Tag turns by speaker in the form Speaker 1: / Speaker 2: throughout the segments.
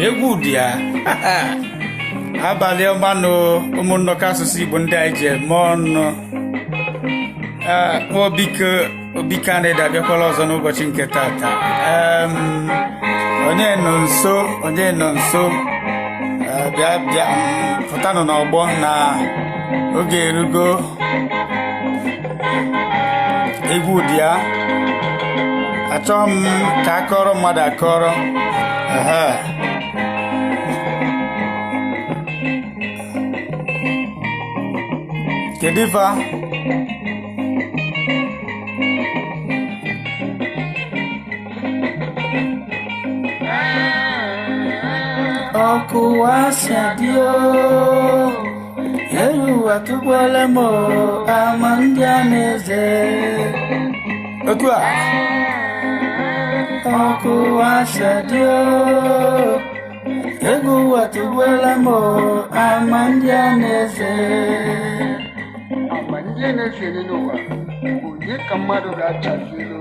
Speaker 1: Egwu dị ya. Abalị ọma nụ, ụmụ nnọkọ asụsụ Igbo ndị anyị ji eme ọnụ. Ee, Obike Obike Anaedo abịakwala ọzọ n'ụbọchị nke tata. Onye nọ nso, onye nọ nso, bịa bịa, pụtanụ n'ọgbọ na oge erugo. Egwu dị ya. Achọghị m ka akọrọ mmadụ akọrọ. Ehe. Kedu ife a? Ọkụ asị adị o, elu ụwa tụgbuola m o, ama ndị a na-eze. Otu a. Ọkụ asị adị o, egwu ụwa tụgbuola m o, ama ndị a na-eze.
Speaker 2: Ama ndị na-eze n'ụwa, onye ka mmadụ ga-achazi elu?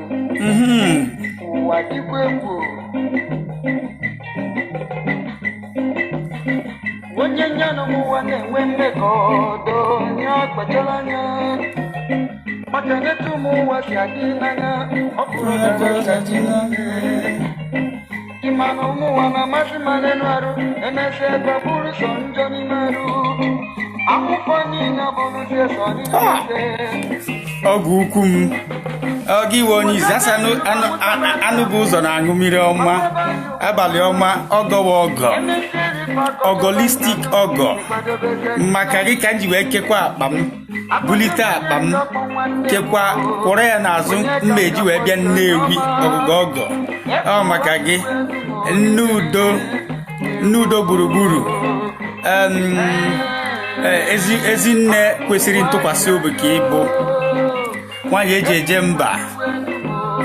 Speaker 2: Ụwa dịkwa egwu. Onye nya na ụwa na-enwe mmekọ do onye akpachara anya maka na etu ụmụ ụwa si adị n'anya ọ bụrụ na ịma na ụmụ ụwa na-amasị ma n'elu arụ emesịa ebe ọ bụrụ sọ njọ n'ime arụ akwụkwọ niile bụrụzie sọ n'ime ise.
Speaker 1: Ọgwụ ukwu m ọga iwe onye izi asị anụ anụ bụ ụzọ na-aṅụ mmiri ọma. Abalị ọma, ọgọwa ọgọ, ọgọlistik ọgọ, maka gị ka m ji wee kekwa akpa m, bulite akpa m, kekwa kwụrụ ya n'azụ mma eji wee bịa Nnewi ọgụgụ ọgọ. Ọ maka gị, nne udo, nne udo gburugburu. Ezi nne kwesịrị ntụkwasị obi ka ị bụ nwaanyị eji eje mba.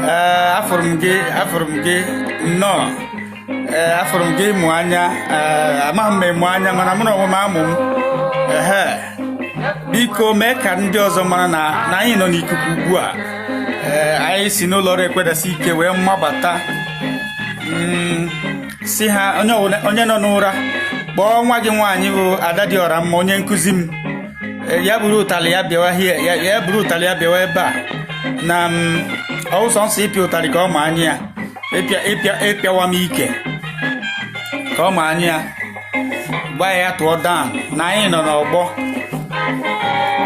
Speaker 1: Ee, afụrụ m gị, afụrụ m gị nnọọ. Ee, afụrụ m gị ịmụ anya. Ee, amaghị m ma ịmụ anya, mana mụ na onwe m amụ m. Ehe, biko mee ka ndị ọzọ mara na anyị nọ n'ikuku ugbu a. Ee, anyị si n'ụlọ ọrụ Ekwedasi Ike wee mabata. Si ha onye ọbụla onye nọ n'ụra kpọọ nwa gị nwaanyị bụ Ada dị ọra mma, onye nkụzi m. Ya buru ụtalị ya bịawa hie ya, ya buru ụtalị ya bịawa ebe a na ọwụsọ nsọ ịpịa ụtalị ka ọ ma anya ya ịpịa ịpịa ịpịawa m ike ka ọ ma anya ya gwa ya tụọ down na anyị nọ n'ọgbọ.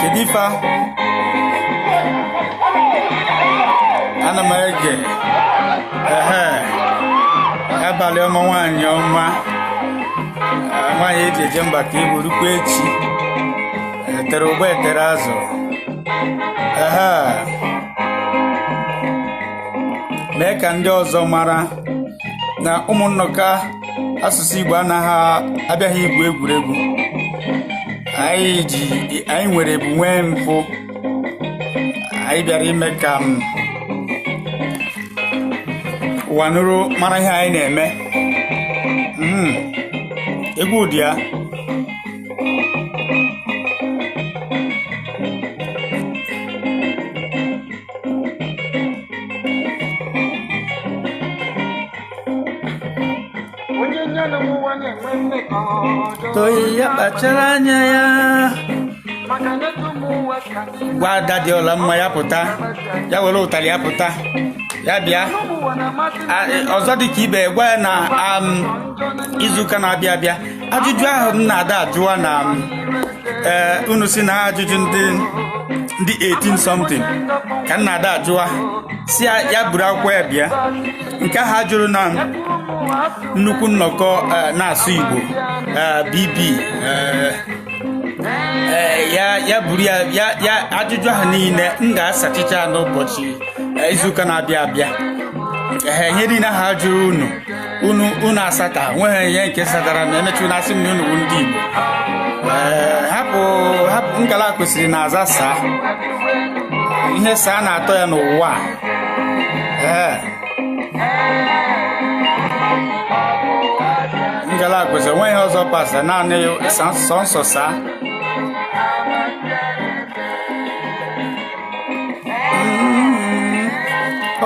Speaker 1: Kedu ife a? Ana m ege. Ehe, abalị ọma, nwaanyị ọma. Nwaanyị eji eje mba ka ibu rukwa echi etere ụgbọ etere azụ. Ehe, mee ka ndị ọzọ mara na ụmụ nnọkọ asụsụ Igbo anaghị abịaghị igwu egwuregwu. Anyị ji anyị nwere ebu nwee mfụ. Anyị bịara ime ka m ụwa nụrụ mara ihe anyị na-eme. Egwu dị ya.
Speaker 2: Onye nya na ụwa na-enwe mmekọ ọjọọ.
Speaker 1: Toyi ya kpachara anya ya.
Speaker 2: Maka na etu ụmụ ụwa si adị
Speaker 1: Gwa Ada dị ọla mma ya pụta, ya were ụtarị ya pụta, ya bịa.
Speaker 2: ụmụ ụwa na-amasị
Speaker 1: Ọzọ dị ka ibe, gwa ya na izuụka na-abịa abịa, ajụjụ ahụ m na-ada ajụwa na ee, unu si na ajụjụ ndị 18 something ka m na-ada ajụwa, si ya ya buru akwụkwọ ya bịa. Nke ahụ ajụrụ na nnukwu nnọkọ na-asụ Igbo, BB, ya ya buru ya ya ya ajụjụ ahụ niile m ga-asachicha n'ụbọchị izuụka na-abịa abịa. Ee, ihe niile ha jụrụ unu unu unu asata nweghị ihe nke satara na emechu na asị m na unu bụ ndị Igbo. Ee, hapụ hapụ ngala kwesịrị na aza saa. Ihe saa na-atọ ya n'ụwa a. Ee, ngala kwesịrị onwe ihe ọzọ pasa naanị sọnsọ saa.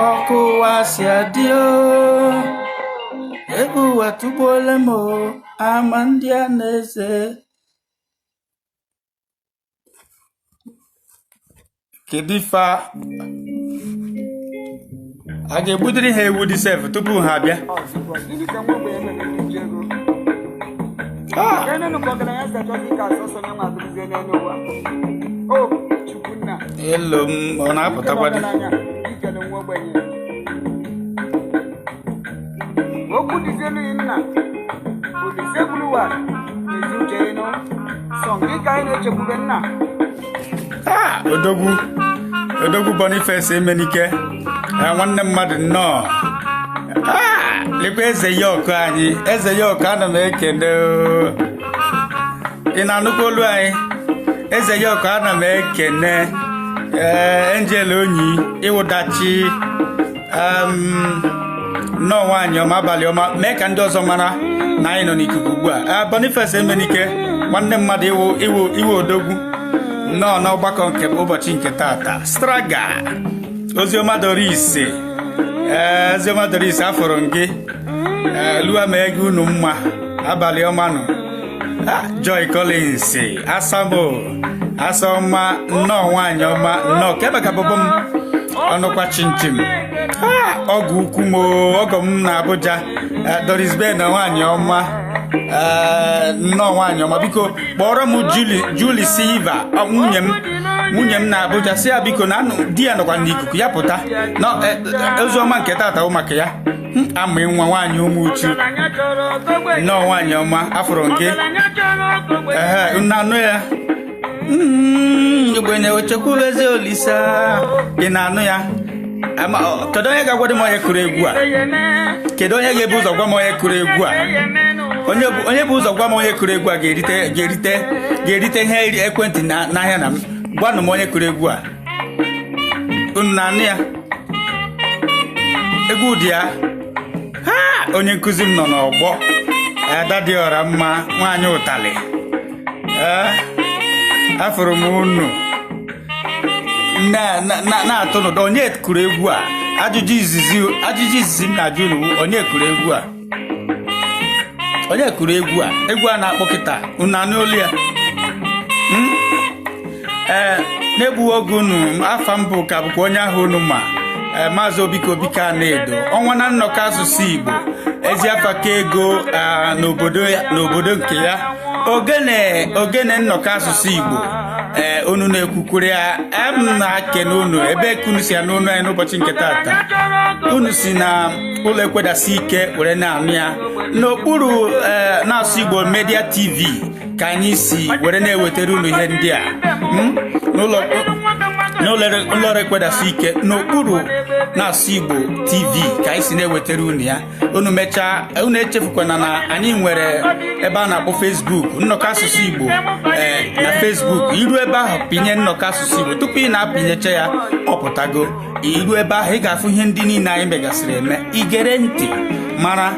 Speaker 1: Ọkụ ụwa si adị o, ebe ụwa tụgbuola m o, ama ndị a na-eze. Kedu ife a ga-egbudiri ha ewu dị sef tupu ha abịa?
Speaker 2: Gịnị ka nwa ogbenye mere n'iji ego? Kenenu ka ọgaranya si achọzi ka asọsọ nye nwa adịrịzie n'elu ụwa. O Chukwunna.
Speaker 1: Elo m ọ na-apụtakwa dị.
Speaker 2: Ọgaranya ikele nwa ogbenye. Okwu dịzielu yi nna. Olise kwuluwa n'ezi uche ịnụ. Sọ gị ka anyị na-echekwube nna.
Speaker 1: Odogwu Odogwu Boniface Emenike, nwanne mmadụ nnọọ. Lekwa eze ya ọkụ anyị, eze ya ọkụ, ana m ekene o. Ị na-anụkwa olu anyị? Eze ya ọkụ, ana m ekene. Ee, Angel Onyi ịwụdachi nnọọ, nwaanyị ọma, abalị ọma. Mee ka ndị ọzọ mara na anyị nọ n'ikuku ugbu a. Boniface Emenike, nwanne mmadụ, iwu iwu iwu odogwu, nnọọ n'ọgbakọ nke ụbọchị nke tata. Straga Oziọma Doris, ee, Oziọma Doris, afụrụ m gị. Ee, lụa ma ego unu mma, abalị ọma nụ. Joy Collins Asamo Asọma, nnọọ nwaanyị ọma, nnọọ. Kebe ka bọbọ m ọnụkwa chinchin ọgụ ukwu m, ọgọ m na Abuja. Doris Ben, nwaanyị ọma, nnọọ nwaanyị ọma. Biko kpọrọ m Julie, Julie Silva, nwunye m na Abuja, si ya biko na di ya nọkwa n'ikuku, ya pụta na oziọma nke tata bụ maka ya. Amụ nwa nwaanyị ụmụ uchu, nnọọ nwaanyị ọma, afụrụ nke ehe unu anụ ya. Ogbenye ochekwubezi Olisa, ị na-anụ ya? Kedu onye ga-agwadị m onye kụrụ egwu a? Kedu onye ga-ebu ụzọ gwa m onye kụrụ egwu a? Onye bụ ụzọ gwa m onye kụrụ egwu a ga-erite ihe ekwentị n'ahịa na m. Gwanụ m onye kụrụ egwu a. Unu na-anụ ya? Egwu dị ya. Ha, onye nkụzi m nọ n'ọgbọ, ada dị ọra mma, nwaanyị ụtalị. Ee, afụrụ m unu na-atụ n'ụdọ. Onye kụrụ egwu a? Ajụjụ izizi m na-ajụ unu, onye kụrụ egwu a? Onye kụrụ egwu a? Egwu a na-akpọ kịta, unu anụ olu ya? Ee, na-egbughị oge unu, afa mbụ ka bụkwa onye ahụ unu ma, ee, Maazị Obike Obike Anaedo, ọnwa na nnọkọ asụsụ Igbo, ezi afa ka ego n'obodo nke ya, ogene ogene nnọkọ asụsụ Igbo. Ee, unu na-ekwukwere ya. M na-akene unu ebe unu si anụ unu anyị n'ụbọchị nke tata. Unu si na ụlọ ekwedasi ike were na-anụ ya n'okpuru ee na-asụ Igbo Media TV ka anyị si were na-ewetara unu ihe ndị a n'ụlọ ọrụ ekwedasi ike n'okpuru na-asụ Igbo TV ka anyị si na-ewetara unu ya. Unu mechaa, unu echefukwana na anyị nwere ebe a na-akpọ Facebook, nnọkọ asụsụ Igbo, ee, na Facebook. Iru ebe ahụ, pinye nnọkọ asụsụ Igbo. Tupu ị na-apịnyecha ya, ọ pụtago. Iru ebe ahụ, ị ga-afụ ihe ndị niile anyị megasịrị eme. Igere ntị mara.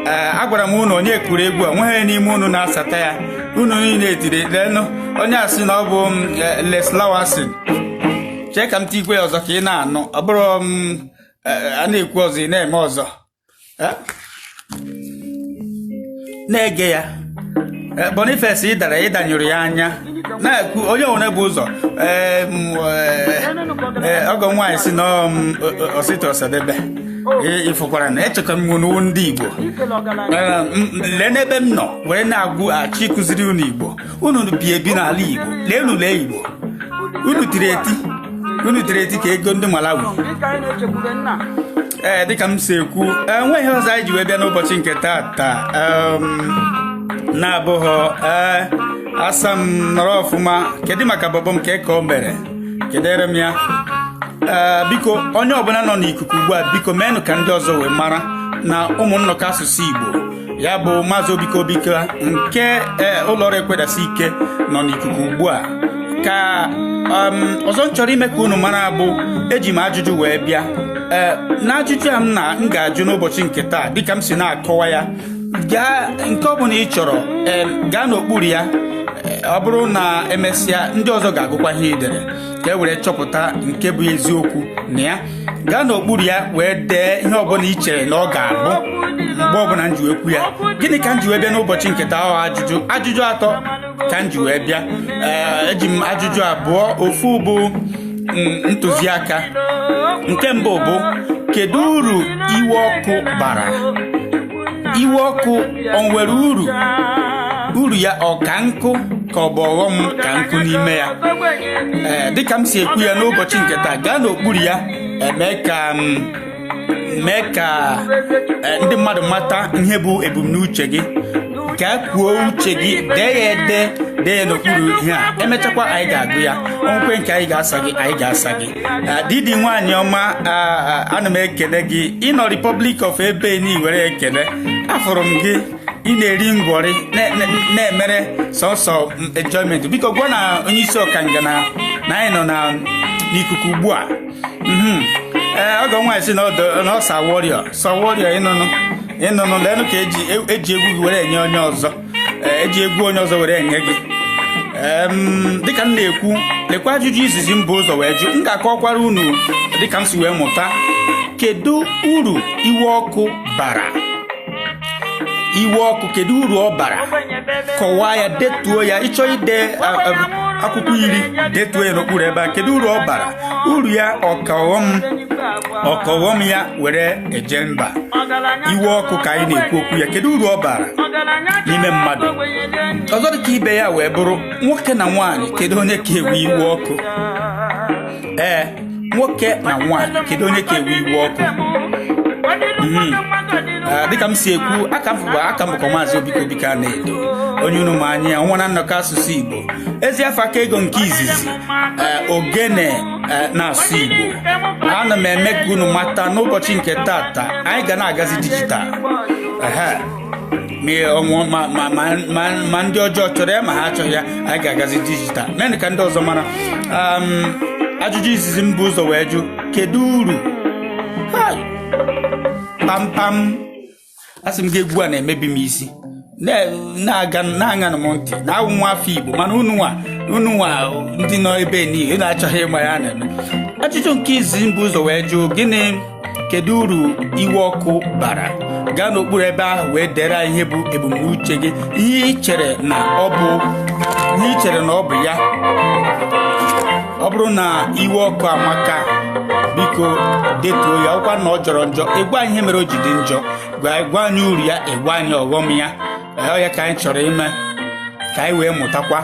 Speaker 1: Ee, agwara m unu onye kụrụ egwu a, nweghị n'ime unu na-asata ya. Unu niile etiri leenụ onye a sị na ọ bụ Les Lawasin. Chee ka m tikwe ya ọzọ ka ị na-anụ. Ọ bụrụ m a na-ekwu ọzọ, ị na-eme ọzọ. Na-ege ya. Boniface, ị dara, ịdanyụrụ ya anya na-ekwu onye nwere bụ ụzọ. Ọgọ nwaanyị si na ọsịta ọsadebe ịfụkwara na echekwa m n'uwu ndị Igbo. Lee n'ebe m nọ were na-agwụ achọ ịkụziri unu Igbo. Unu bi ebi n'ala Igbo, leenu, lee Igbo unu tiri eti, unu tiri eti ka ego ndị Malawi. Ee, dịka m si ekwu, enweghị ọzọ anyị ji wee bịa n'ụbọchị nke tata na-abụghọ. Ee, asa m nọrọ ọfụma. Kedu maka bọbọ m ka o mere? Kedere m ya. Ee, biko, onye ọbụla nọ n'ikuku ugbu a, biko meenụ ka ndị ọzọ wee mara na ụmụ nnọkọ asụsụ Igbo, ya bụ Maazị Obike Obike nke ụlọ ọrụ ekwedasi ike nọ n'ikuku ugbu a. Ka ọzọ m chọrọ ime ka unu mara bụ eji m ajụjụ wee bịa. Ee, na ajụjụ a m na m ga-ajụ n'ụbọchị nke taa, dịka m si na-akọwa ya, gaa nke ọ bụla ị chọrọ, ee, gaa n'okpuru ya. Ee, ọ bụrụ na emesịa, ndị ọzọ ga-agụkwa ihe ị dere ka e were chọpụta nke bụ eziokwu na ya. Gaa n'okpuru ya wee dee ihe ọbụla ị chere na ọ ga-abụ mgbe ọbụla m ji wee kwu ya. Gịnị ka m ji wee bịa n'ụbọchị nke taa? Ọ ajụjụ atọ ka m ji wee bịa. Ee, eji m ajụjụ abụọ. Ofu bụ ntụziaka. Nke mbụ bụ, kedu uru iwe ọkụ bara? Iwe ọkụ, o nwere uru? Uru ya ọ ka nkụ ka ọ bụ ọghọm ka nkụ n'ime ya? Ee, dịka m si ekwu ya n'ụbọchị nke taa, gaa n'okpuru ya, eme ka m mee ka ndị mmadụ mata ihe bụ ebumnuche gị. Ka kwuo uche gị, dee ya ede, dee ya n'okpuru ihe a. Emechakwa, anyị ga-agụ ya. Onwekwe nke anyị ga-asa gị, anyị ga-asa gị. Didi nwaanyị ọma, ana m ekele gị. Ịnọ Republic of Ebeni were ekele. Afụrụ m gị, ị na-eri ngwọrị, na-emere sọsọ enjoyment. Biko gwa na onye isi ọkanga na anyị nọ na n'ikuku ugbu a. Ee, ọgọ nwaanyị sị na ọ sa warrior, sọ warrior. Ịnụnụ, ịnụnụ, leenụ ka eji egwu gị were enye onye ọzọ. Ee, eji egwu onye ọzọ were enye gị. Dịka m na-ekwu, lekwa ajụjụ izizi m bụ ụzọ wee jụ. M ga-akọkwara unu dịka m si wee mụta. Kedu uru iwe ọkụ bara? Iwe ọkụ, kedu uru ọ bara? Kọwaa ya, detuo ya. Ịchọ ide akwụkwọ 10, detuo ya n'okpuru ebe a. Kedu uru ọ bara? Uru ya ọka ọghọm, ọka ọghọm ya were eje mba. Iwe ọkụ ka anyị na-ekwu okwu ya. Kedu uru ọ bara n'ime mmadụ? Ọzọ dịka ibe ya wee bụrụ, nwoke na nwaanyị, kedu onye ka ewe iwe ọkụ? Ee, nwoke na nwaanyị, kedu onye ka ewe iwe ọkụ? Dịka m si ekwu, aka m fụkwa aka m bụkwa Maazị Obike Obike a na-edo onye unu ma anya nwa na nnọkọ asụsụ Igbo, ezi afọ aka ego nke izizi, ogene na-asụ Igbo. Ana m eme ka unu mata n'ụbọchị nke tata, anyị ga na-agazi digital. Ehe. Ma ma ma ma ma ndị ọjọọ chọrọ ya ma ha achọghị ya, anyị ga-agazi digital. Mee ka ndị ọzọ mara. Ajụjụ izizi m bụ ụzọ wee jụ, kedu uru? Hai! Kpamkpam, asị m gị, egwu a na-emebi m isi. Na-aga na-aṅanụ m ntị na awụ nwa afọ Igbo, mana unu nwa ndị nọ ebe niile, unu achọghị ịma ya na-eme. Ajụjụ nke izizi mbụ ụzọ wee jụụ, gịnị, kedu uru iwe ọkụ bara? Gaa n'okpuru ebe ahụ wee dere anyị ihe bụ ebumnuche gị, ihe ị chere na ọ bụ, ihe ị chere na ọ bụ ya. Ọ bụrụ na iwe ọkụ amaka, biko detuo ya. Ọkwa na ọ jọrọ njọ, ịgwa anyị ihe mere o ji dị njọ. Gwa anyị uru ya, ịgwa anyị ọghọm ya. Ee, ọ ya ka anyị chọrọ ime ka anyị wee mụtakwa.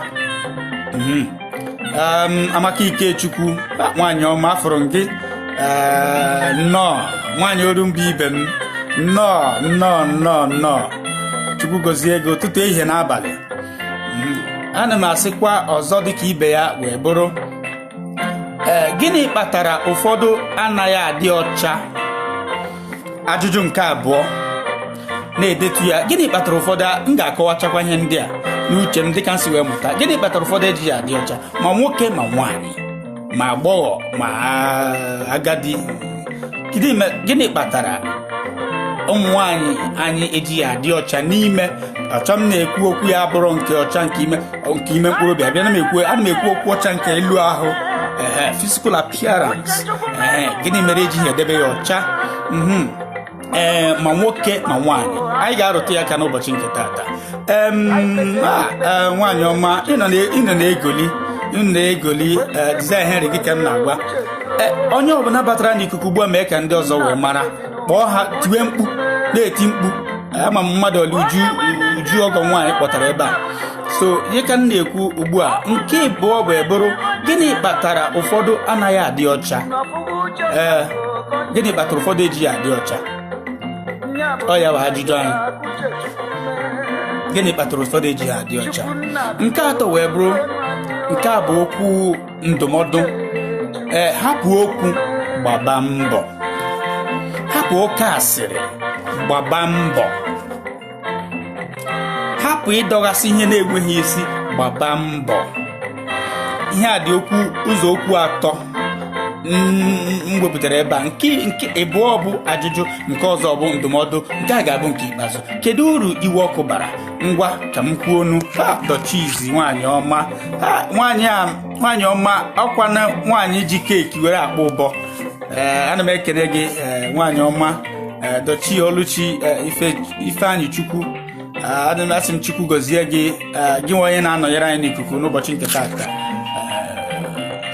Speaker 1: Amaka Ikechukwu, nwaanyị ọma, afụrụ m gị. Ee, nnọọ, nwaanyị orumba ibe m, nnọọ, nnọọ, nnọọ, nnọọ. Chukwu gozie gị ụtụtụ, ehihie n'abalị. Ana m asịkwa ọzọ dịka ibe ya wee bụrụ, ee, gịnị kpatara ụfọdụ anaghị adị ọcha? Ajụjụ nke abụọ, na-edetu ya. Gịnị kpatara ụfọdụ? M ga-akọwachakwa ihe ndị a n'uche m dịka m si wee mụta. Gịnị kpatara ụfọdụ ejighị adị ọcha, ma nwoke ma nwaanyị, ma agbọghọ ma agadi? Gịnị kpatara ụmụ nwaanyị anyị ejighị adị ọcha n'ime? Ọcha m na-ekwu okwu ya abụrụ nke ọcha nke ime mkpụrụ obi. Abịa na m ekwu, ana m ekwu okwu ọcha nke elu ahụ, ee, physical appearance. Ee, gịnị mere ejighị edebe ya ọcha? Ee, ma nwoke ma nwaanyị, anyị ga-arụta ya aka n'ụbọchị nke tata. Nwaanyị ọma, ịnọ na-egoli, ịnọ na-egoli. Design Henry gị ka m na-agwa. Onye ọbụla batara n'ikuku ugbu a, mee ka ndị ọzọ wee mara. Kpọọ ha, tiwe mkpu, na-eti mkpu. Ama m mmadụ ole uju uju ọgọ nwaanyị kpọtara ebe a. So ihe ka m na-ekwu ugbu a, nke ịbụọ bụ ebụrụ, gịnị kpatara ụfọdụ anaghị adị ọcha? Ee, gịnị kpatara ụfọdụ ejighị adị ọcha? Ọ ya bụ ajụjụ anyị. Gịnị kpatara ụfọdụ ejighị adị ọcha? Nke atọ wee bụrụ, nke a bụ okwu ndụmọdụ. Ee, hapụ okwu, gbaba mbọ. Hapụ oke asịrị, gbaba mbọ. Hapụ ịdọghasị ihe na-enweghị isi, gbaba mbọ. Ihe a dị okwu ụzọ okwu atọ m wepụtara ebe a. Nke ịbụọ bụ ajụjụ, nke ọzọ bụ ndụmọdụ, nke a ga-abụ nke ikpeazụ. Kedu uru iwe ọkụ bara? Ngwa, ka m kwuo onu. Ha dọchizi nwaanyị ọma, ha nwaanyị a, nwaanyị ọma, ọkwa na nwaanyị ji cake were akpọ ụbọ. Ee, ana m ekele gị, ee, nwaanyị ọma, ee, dọchi Oluchi, ee, ife Ifeanyị Chukwu. Ana m asị m Chukwu gọzie gị, ee, gị nwa onye na-anọnyere anyị n'ikuku n'ụbọchị nke taata.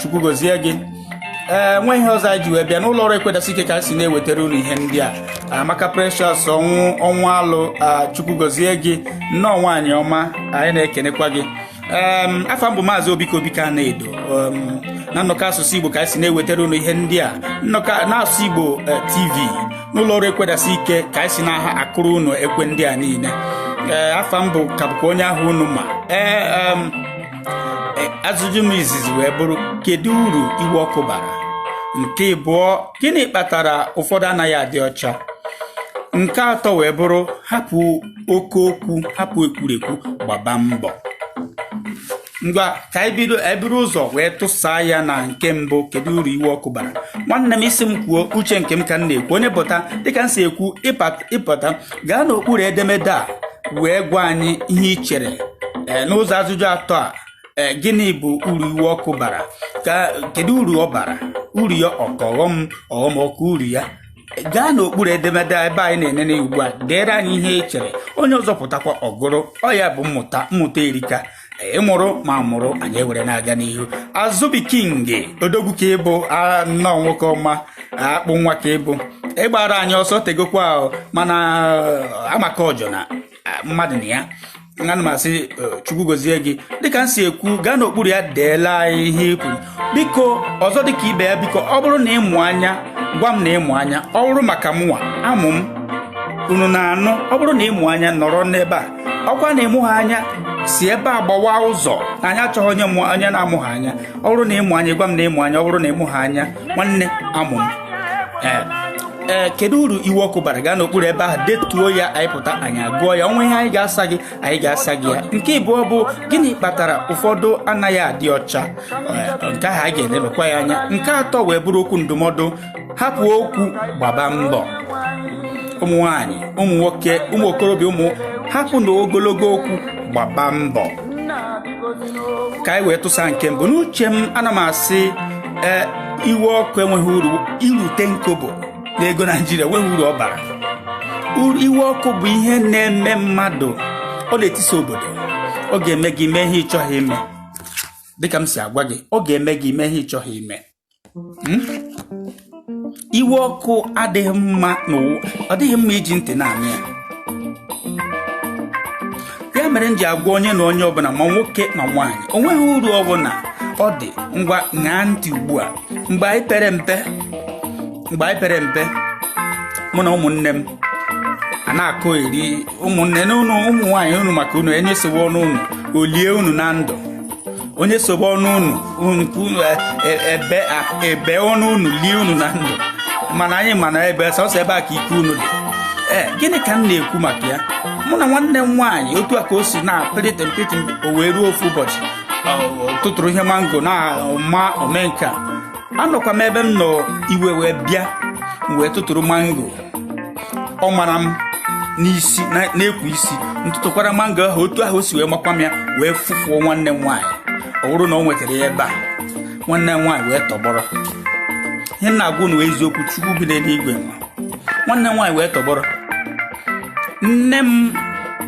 Speaker 1: Chukwu gọzie gị. Ee, nwe ihe ọzọ anyị ji wee bịa n'ụlọ ọrụ Ekwedasị Ike ka anyị si na-ewetara unu ihe ndị a. Amaka Precious, ọnwụ ọnwụ alụ a, Chukwu gọzie gị nnọọ, nwaanyị ọma, anyị na-ekenekwa gị. Afa m bụ Maazị Obike Obike na-edo na nnọkọ asụsụ Igbo ka anyị si na-ewetara unu ihe ndị a, nnọkọ n'asụsụ Igbo TV, n'ụlọ ọrụ Ekwedasị Ike ka anyị si na-aha akụrụ unu ekwe ndị a niile. Ee, afa m bụ ka bụkwa onye ahụ unu ma. Ee, ajụjụ m izizi wee bụrụ, kedu uru iwe ọkụ bara? Nke ịbụọ, gịnị kpatara ụfọdụ anaghị adị ọcha? Nke atọ wee bụrụ, hapụ oke okwu, hapụ ekwurekwu, gbaba mbọ. Ngwa, ka anyị bido eburu ụzọ wee tụsaa ya na nke mbụ, kedu uru iwe ọkụ bara? Nwanne m, isi m kwuo uche nke m ka m na-ekwu. Onye pụta, dịka m si ekwu, ịpụta gaa n'okpuru edemede a wee gwa anyị ihe ị chere, ee, n'ụzọ ajụjụ atọ a. Ee, gịnị bụ uru iwe ọkụ bara? Ka kedu uru ọ bara? Uru ya ọka ọghọm, ọghọm ọkụ uru ya? Gaa n'okpuru edemede a ebe anyị na-enene ugbu a, deere anyị ihe ị chere. Onye ọzọ pụtakwa ọgụrụ ọ ya bụ mmụta, mmụta erika. Ịmụrụ ma mụrụ anyị ewere na-aga n'ihu. Azụbi King Odogwu ka ịbụ nnọọ, nwoke ọma, akpụ nwa ka ịbụ. Ịgbara anyị ọsọ tegokwa ahụ, mana amaka ọjọ na mmadụ na ya. Ana m asị Chukwu gozie gị. Dịka m si ekwu, gaa n'okpuru ya deela anyị ihe i kwuru, biko. Ọzọ dịka ibe ya, biko, ọ bụrụ na ịmụ anya, gwa m na ịmụ anya. Ọ bụrụ maka mụnwa amụ m unu na-anụ, ọ bụrụ na ịmụ anya, nọrọ n'ebe a. Ọkwa na ịmụ ha anya, si ebe a gbawa ụzọ na anyị achọghị onye mụ onye na-amụ ha anya. Ọ bụrụ na ịmụ anya, gwa m na ịmụ anya. Ọ bụrụ na ịmụ ha anya, nwanne, amụ m. Ee, kedu uru iwe ọkụ bara? Gaa n'okpuru ebe ahụ detuo ya. Anyị pụta, anyị agụọ ya. Ọnwa ihe anyị ga-asa gị, anyị ga-asa gị ya. Nke ịbụọ bụ, gịnị kpatara ụfọdụ anaghị adị ọcha? Ee, nke ahụ anyị ga-elebakwa ya anya. Nke atọ wee bụrụ okwu ndụmọdụ, hapụ okwu, gbaba mbọ. Ụmụ nwanyị, ụmụ nwoke, ụmụ okorobịa, ụmụ, hapụ na ogologo okwu, gbaba mbọ. Ka anyị wee tụsa nke mbụ n'uche m, ana m asị, ee, iwe ọkụ enweghị uru. Irute nkobo n'ego Naijiria enweghị uru ọ bara. Iwe ọkụ bụ ihe na-eme mmadụ, ọ na-etisa obodo. Ọ ga-eme gị mee ihe ị chọghị ime. Dịka m si agwa gị, ọ ga-eme gị mee ihe ị chọghị ime. Iwe ọkụ adịghị mma n'ụwa, ọ dịghị mma iji ntị na-anụ ya. Ya mere m ji agwa onye na onye ọbụla, ma nwoke ma nwaanyị, o nweghị uru ọbụla ọ dị. Ngwa, ṅaa ntị ugbu a. Mgbe anyị pere mpe, mụ na ụmụnne m a na-akụ eri ụmụnne n'ụnụ, ụmụ nwaanyị unu, maka unu enyesowe ọnụ unu olie unu na ndụ, onye sobe ọnụ unu unu nke unu ebe ebe ọnụ unu lie unu na ndụ. Mana anyị ma na ebe sọsọ ebe a ka ike unu dị. Ee, gịnị ka m na-ekwu maka ya? Mụ na nwanne m nwaanyị, otu a ka o si na-apịrịtị mpịtị, o wee ruo ofu ụbọchị, ọ tụtụrụ ihe mango na ma omenka. Anọkwa m ebe m nọ, iwe wee bịa, m wee tụtụrụ mango. Ọ mara m n'isi na-ekwu isi. M tụtụkwara mango ahụ otu ahụ o si wee makwa m ya, wee fụfuo nwanne m nwaanyị. Ọ bụrụ na o nwetara ya ebe a, nwanne m nwaanyị wee tọgbọrọ. Ihe m na-agwa unu eziokwu, Chukwu bi n'eluigwe nwa. Nwanne m nwaanyị wee tọgbọrọ. Nne m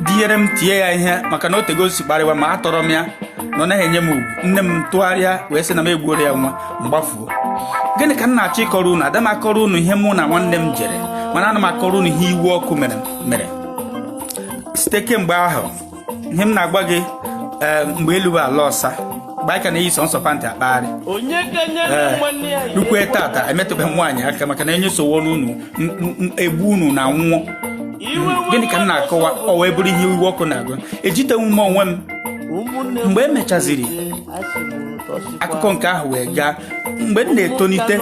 Speaker 1: dinyere m tie ya ihe, maka na o tego si kparịwa ma atọrọ m ya na ọ naghị enye m ugwu. Nne m tụgharịa wee sị na m egbuoro ya nwa mgbafuo. Gịnị ka m na-achọ ịkọrọ unu? Ada m akọrọ unu ihe mụ na nwanne m jere, mana ana m akọrọ unu ihe iwe ọkụ mere. Site kemgbe ahụ, ihe m na-agwa gị, ee, mgbe elu bụ ala ọsa, mgbe anyị ka na-eyi sọnsọ pantị akpagharị, ee, rukwe tata, emetụbeghị m nwaanyị aka, maka na enyesowo n'unu egbu unu na nwụọ. Gịnị ka m na-akọwa? Ọ wee bụrụ ihe iwe ọkụ na-agụ, ejitenwu m onwe m. Mgbe e mechaziri akụkọ nke ahụ wee gaa, mgbe m na-etolite,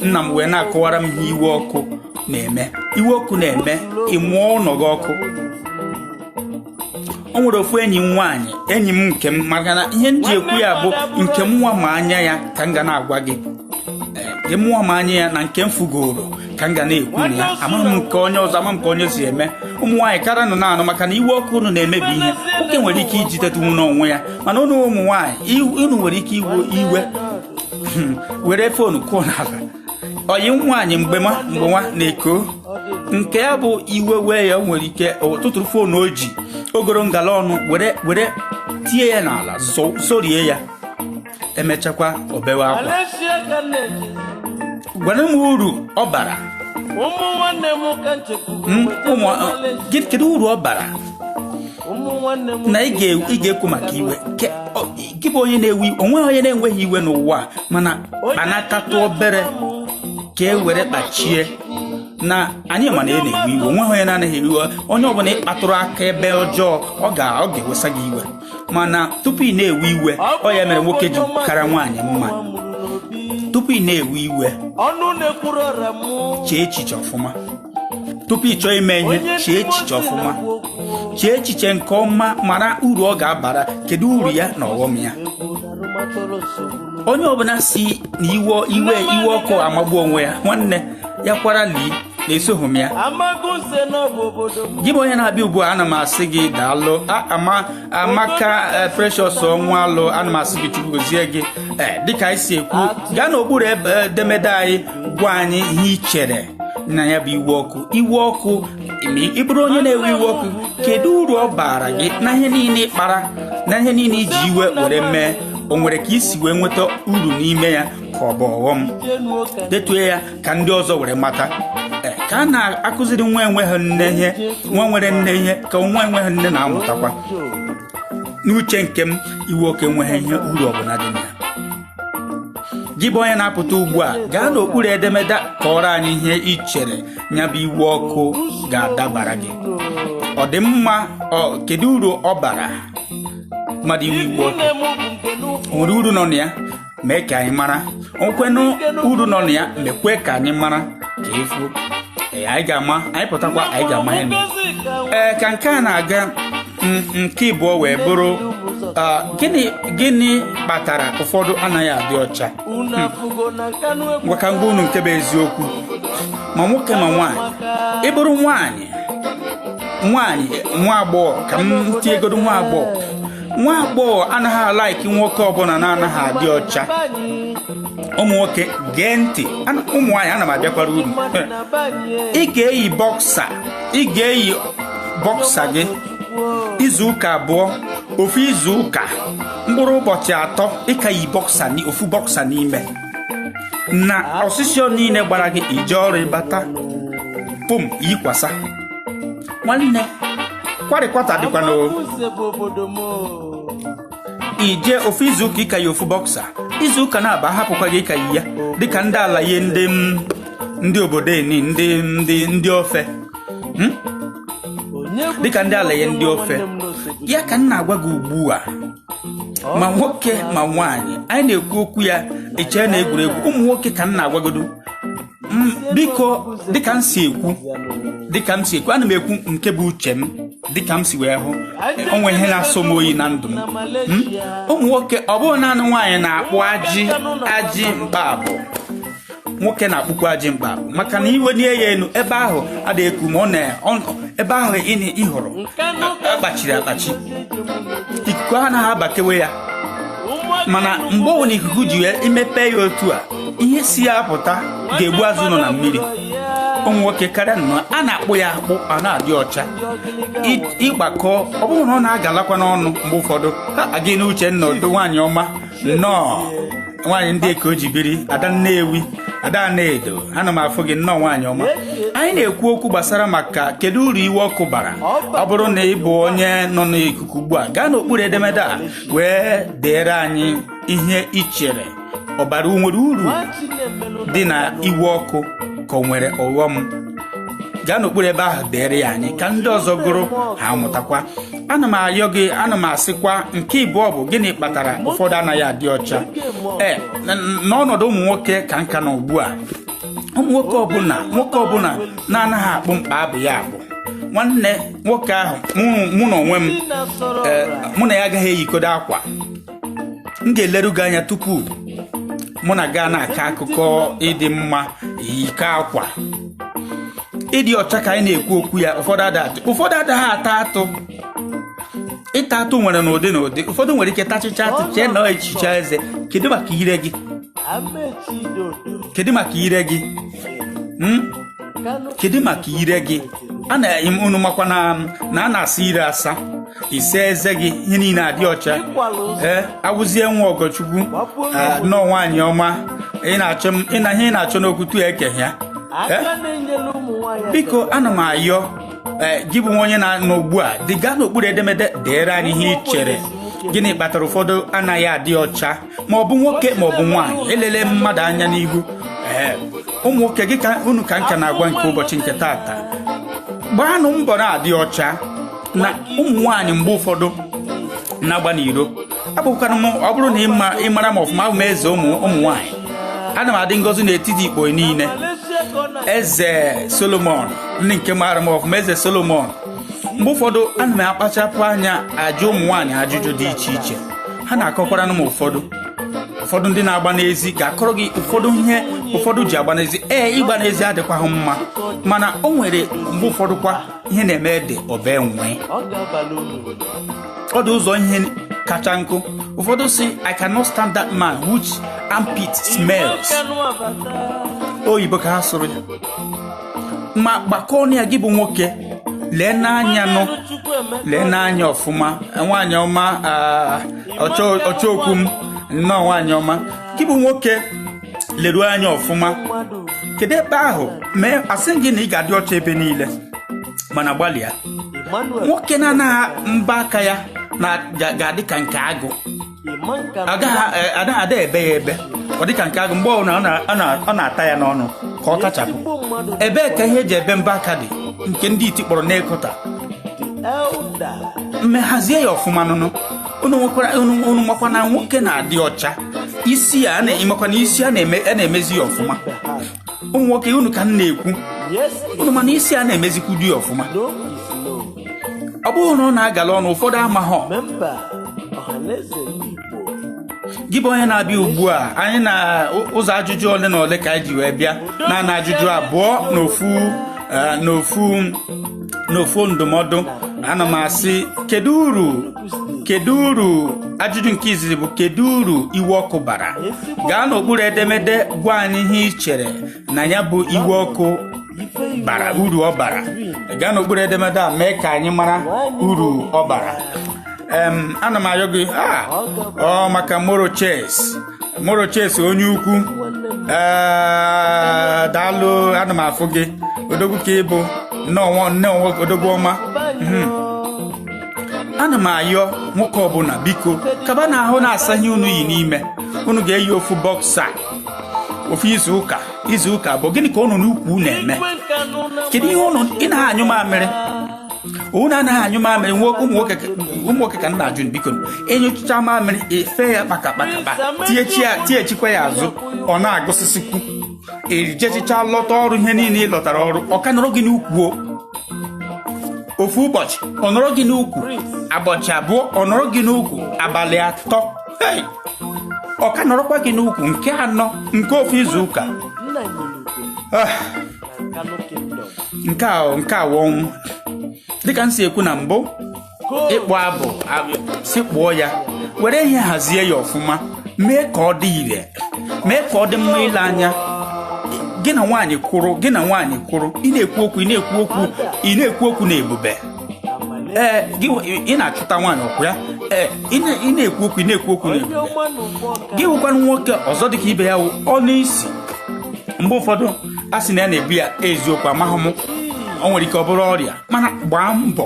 Speaker 1: nna m wee na-akọwara m ihe iwe ọkụ na-eme. Iwe ọkụ na-eme ịmụọ ụlọ gị ọkụ. O nwere ofu enyi m nwaanyị, enyi m nke m, maka na ihe m ji ekwu ya bụ nke m nwa ma anya ya ka m ga na-agwa gị. Nke m nwa ma anya ya na nke m fugoro ka m ga na-ekwu na ya. Amaghị m nke onye ọzọ, ama m ka onye si eme. Ụmụ nwaanyị kara nọ na-anụ, maka na iwe ọkụ unu na-emebi ihe. Nwoke nwere ike ijitetunwu n'onwe ya, mana unu ụmụ nwaanyị, unu nwere ike iwe iwe were phone kụọ n'ala. Oyi nwaanyị mgbe mgbe nwa na-eko nke ya bụ iwe wee ya, o nwere ike tụtụrụ phone o ji ogoro ngala ọnụ were tie ya n'ala, zorie ya, emechakwa obewe akwa. Gwara m uru ọ bara. Kedu uru ọ bara na ị ga-ekwu maka iwe? Gị bụ onye na-ewe, onweghị onye na-enweghị iwe n'ụwa, mana kpanatatụ obere ka e were kpachie na anyị. Ma na ị na-ewe iwe, onweghị onye na-anaghị ewe iwe. Onye ọbụla ị kpatụrụ aka ebe ọjọọ, ọ ga-ewesa gị iwe. Mana tupu ị na-ewe iwe, ọ ya mere nwoke ji kara nwaanyị mma. Tupu ị na-ewe iwe, chee echiche ọfụma. Tupu ị chọọ ime ihe, chee echiche ọfụma, chee echiche nke ọma, mara uru ọ ga-abara, kedu uru ya na ọghọm ya. Onye ọbụla si na iwe iwe iwe ọkụ amagbu onwe ya, nwanne ya kwara lie na-esoghị m ya. Gị bụ onye na-abịa ugbu a, ana m asị gị daalụ. Ama Amaka Precious ọnwa alụ, ana m asị gị Chukwu gozie gị. Ee, dịka anyị si ekwu, gaa n'okpuru edemede anyị, gwa anyị ihe ị chere na ya bụ iwe ọkụ. Iwe ọkụ, ị bụrụ onye na-ewe iwe ọkụ, kedu uru ọ baara gị na ihe niile ị kpara, na ihe niile iji iwe were mee? O nwere ka isi wee nweta uru n'ime ya, ka ọ bụ ọghọm? Detue ya ka ndị ọzọ were mata. Ka a na-akụziri nwa enweghị nne ihe, nwa nwere nne ihe, ka nwa enweghị nne na-amụtakwa. N'uche nke m, iwe oke enweghị ihe uru ọbụla dị na ya. Gị bụ onye na-apụta ugbu a, gaa n'okpuru edemede kọọrọ anyị ihe ị chere ya bụ iwe ọkụ ga-adabara gị. Ọ dị mma? Kedu uru ọ bara mmadụ iwe iwe ọkụ? O nwere uru nọ na ya? Mee ka anyị mara. Onwekwenụ uru nọ na ya, mekwe ka anyị mara ka efu. Ee, anyị ga-ama, anyị pụtakwa, anyị ga-ama ihe mere. Ee, ka nke a na-aga, nke ịbụọ wee bụrụ, gịnị kpatara ụfọdụ anaghị adị ọcha? Ngwa, ka ngwa unu nke bụ eziokwu, ma nwoke ma nwaanyị. Ị bụrụ nwaanyị, nwaanyị, nwa agbọghọ, ka m tinyegodo nwa agbọghọ, nwa agbọghọ anaghị a-like nwoke ọbụla na-anaghị adị ọcha. Ụmụ nwoke, gee ntị. Ụmụ nwaanyị, ana m abịakwara uru. Ị ga-eyi boxer, ị ga-eyi boxer gị izu ụka 2, ofu izu ụka, mkpụrụ ụbọchị 3, ịka yi boxer, ofu boxer n'ime na ọsịsọ niile gbara gị ije ọrụ, ịbata pum yikwasa. Nwanne, kwarịkwata dịkwa na ije ofu izu ụka, ịka yi ofu boxer izu ụka na-aba, hapụkwa gị ịka yi ya dịka ndị ala ihe ndị obodo eni, ndị ofe, dịka ndị ala ya ndị ofe ya. Ka m na-agwa gị ugbu a, ma nwoke ma nwaanyị, anyị na-ekwu okwu ya echee na egwuregwu. Ụmụ nwoke ka m na-agwagodo. Biko, dịka m si ekwu, ana m ekwu nke bụ uche m, dịka m si wee hụ onwe ihe na-asọ m oyi na ndụ m. Ụmụ nwoke, ọ bụghị naanị nwaanyị na-akpụ ajị, ajị mkpaabụ. Nwoke na-akpụkwa ajị mkpaabụ, maka na iwe nie ya elu ebe ahụ adịghị eku ma ọ na ebe ahụ ị hụrụ akpachiri akpachi, ikuku anaghị abakewe ya. Mana mgbe ọbụla ikuku ji wee imepe ya otu a, ihe si ya apụta ga-egbu azụ nọ na mmiri. Ụmụ nwoke karịa nnọọ a na-akpụ ya akpụ, a na-adị ọcha. Ịgbakọ, ọ bụrụ na ọ na-agalakwa n'ọnụ mgbe ụfọdụ, ha aga n'uche nna odo. Nwaanyị ọma, nnọọ, nwaanyị ndị eke o ji biri, ada Nnewi, ada Anaedo, ana m afụ gị. Nnọọ, nwaanyị ọma. Anyị na-ekwu okwu gbasara maka kedu uru iwe ọkụ bara. Ọ bụrụ na ị bụ onye nọ n'ikuku ugbu a, gaa n'okpuru edemede a wee deere anyị ihe ị chere. Ọ bara, nwere uru dị na iwe ọkụ, ka ọ nwere ọghọm? Gaa n'okpuru ebe ahụ deere ya anyị ka ndị ọzọ gụrụ, ha mụtakwa. Ana m ayọ gị, ana m asịkwa, nke ịbụọ bụ gịnị kpatara ụfọdụ anaghị adị ọcha? Ee, n'ọnọdụ ụmụ nwoke ka nka nọ ugbu a, ụmụ nwoke ọbụla, nwoke ọbụla na-anaghị akpụ mkpa abụ ya akpụ, Nwanne nwoke ahụ, mụ na onwe m,
Speaker 3: Ndị na-asọrọ
Speaker 1: ee,
Speaker 3: ọra.
Speaker 1: mụ na ya agaghị eyikodo akwa. M ga-eleru gị anya tupu mụ na gaa na-akọ akụkọ ịdị mma yiko akwa. Ịdị ọcha ka anyị na-ekwu okwu ya. Ụfọdụ ada, ụfọdụ adaghị ata atụ. Ịta atụ nwere n'ụdị n'ụdị. Ụfọdụ nwere ike tachicha atụ, chee na ọ echicha eze. Kedu maka ire gị?
Speaker 3: Amechi Dodo.
Speaker 1: Kedu maka ire gị?
Speaker 3: Kano.
Speaker 1: Kedu maka ire gị? A na unu makwa na a na-asa ire asa, ise eze gị, ihe niile adị ọcha.
Speaker 3: Ịkwala ụzọ.
Speaker 1: Ee, awụzie nwa ọgọchukwu. Ah, nnọọ, nwaanyị ọma. Ị na-achọ m, ị na ihe ị na-achọ n'okwu tu eke ya.
Speaker 3: Aka na-enyere ụmụ nwaanyị.
Speaker 1: Biko, ana m ayọ, ee, gị bụ onye na-anọ ugbu a, dịga n'okpuru edemede, deere anyị ihe ị chere. Gịnị kpatara ụfọdụ anaghị adị ọcha, ma ọ bụ nwoke ma ọ bụ nwaanyị? Elele mmadụ anya n'ihu. Ee, ụmụ nwoke gị ka unu ka nka na-agwa nke ụbọchị nke taata, gbaanụ mbọ na-adị ọcha. Na ụmụ nwaanyị mgbe ụfọdụ na-agba n'iro abụkwana m. Ọ bụrụ na ịma ịmara m ọfụma, abụ m eze ụmụ nwaanyị. Ana m adị ngọzi n'etiti ikpo niile.
Speaker 3: Malaysia ka ọ na
Speaker 1: Eze Solomon, ndị nke maara m ọfụma, Eze Solomon. Mgbe ụfọdụ ana m akpachapụ anya ajụ ụmụ nwaanyị ajụjụ dị iche iche, ha na-akọkwara m. Ụfọdụ ndị na-agba n'ezi ga-akọrọ gị ụfọdụ ihe ụfọdụ ji agba n'ezi. Ee, ịgba n'ezi adịkwaghị mma, mana o nwere mgbe ụfọdụ kwa ihe na-eme ede ọba nwee.
Speaker 3: Ọ ga-abalị unu.
Speaker 1: Ọ dị ụzọ ihe kacha nkụ. Ụfọdụ si, "I cannot stand that man which armpit smells."
Speaker 3: Kanu abata.
Speaker 1: Oyibo ka ha sụrụ ya, ma gbakọọ ya. Gị bụ nwoke, lee n'anya nụ, lee n'anya ọfụma. Nwaanyị ọma, ah, ọchọ okwu m, nnọọ nwaanyị ọma. Gị bụ nwoke, leruo anya ọfụma.
Speaker 3: Mmadụ.
Speaker 1: Kedu ebe ahụ mee? Asị gị na ị ga-adị ọcha ebe niile, mana gbalịa.
Speaker 3: Emmanuel.
Speaker 1: Nwoke na-anaghị mba aka ya na ga-adị ka nke agụ.
Speaker 3: Iman Kanu.
Speaker 1: Agaghị anaghị ada ebe ya ebe ọ dị ka nke agụ. Mgbe ọbụla ọ na-ata ya n'ọnụ ka ọ tachapụ.
Speaker 3: Ezigbo mmadụ.
Speaker 1: Ebee ka ihe eji ebe mba aka dị, nke ndị iti kpọrọ n'ekota?
Speaker 3: The elder.
Speaker 1: Mmehazie ya ọfụma nụnụ. Unu nwekwara, unu makwa na nwoke na-adị ọcha, isi ya a na-emekwa na isi a na-emezi ya ọfụma. Ụmụ nwoke, unu ka m na-ekwu.
Speaker 3: Yes.
Speaker 1: Unu mana isi a na-emezikwu di ya ọfụma.
Speaker 3: No is no.
Speaker 1: Ọ bụrụ na ọ na-agala ọnụ, ụfọdụ amaghọ.
Speaker 3: Member Ọhaneze Ndị Igbo.
Speaker 1: Gị bụ onye na-abịa ugbu a, anyị na ụzọ ajụjụ ole na ole ka anyị ji wee bịa. Naanị ajụjụ abụọ n'ofu ndụmọdụ. Ana m asị, kedu uru? Ajụjụ nke izizi bụ, kedu uru iwe ọkụ bara? Gaa n'okpuru edemede, gwa anyị ihe ị chere na ya bụ iwe ọkụ bara, uru ọ bara. Gaa n'okpuru edemede a, mee ka anyị mara uru ọ bara. Ana m ayọ gị a, ọ maka Moro Chess, Moro Chess onye ukwu. Ee, daalụ, ana m afụ gị, odogwu ka ịbụ. Nnọọ, nnọọ, odogwu ọma. Ana m ayọ nwoke ọbụla, biko, kaba na ahụ na-asa ihe unu yi n'ime. Unu ga-eyi ofu boxer ofu izu ụka, izu ụka abụọ. Gịnị ka unu n'ukwu na-eme? Kedu ihe unu ị na-anyụ mamịrị? Unu anaghị anyụ mamịrị. Ụmụ nwoke ka m na-ajụ, biko, enyochicha mamịrị, efe ya kpaka kpaka kpa, tinyechikwa ya azụ, ọ na-agụsịsịkwu. Ejechicha lọta ọrụ, ihe niile ị lọtara ọrụ, ọ ka nọrọ gị n'ukwu o. Ofu ụbọchị ọ nọrọ gị n'ukwu, ụbọchị abụọ ọ nọrọ gị n'ukwu, abalị atọ, hey! Ọ ka nọrọkwa gị n'ukwu, nke anọ, nke ofu izu ụka. Ah, nke a wụ ọnwụ. Dịka m si ekwu na mbụ, ịkpụ abụ si kpụọ ya, were ihe hazie ya ọfụma, mee ka ọ dị ire, mee ka ọ dị mma ile anya. Gị na nwaanyị kwụrụ, gị na nwaanyị kwụrụ, ị na-ekwu okwu, ị na-ekwu okwu, ị na-ekwu okwu na ebube. Ee, gị ị na-achụta nwaanyị ọkwụ ya. Ee, ị na-ekwu okwu, ị na-ekwu okwu na ebube. Gị wụkwanụ nwoke ọzọ, dịka ibe ya wụ ọnụ isi. Mgbe ụfọdụ a sị na ya na-ebu ya, eziokwu amaghị m, o nwere ike ọ bụrụ ọrịa, mana gbaa mbọ,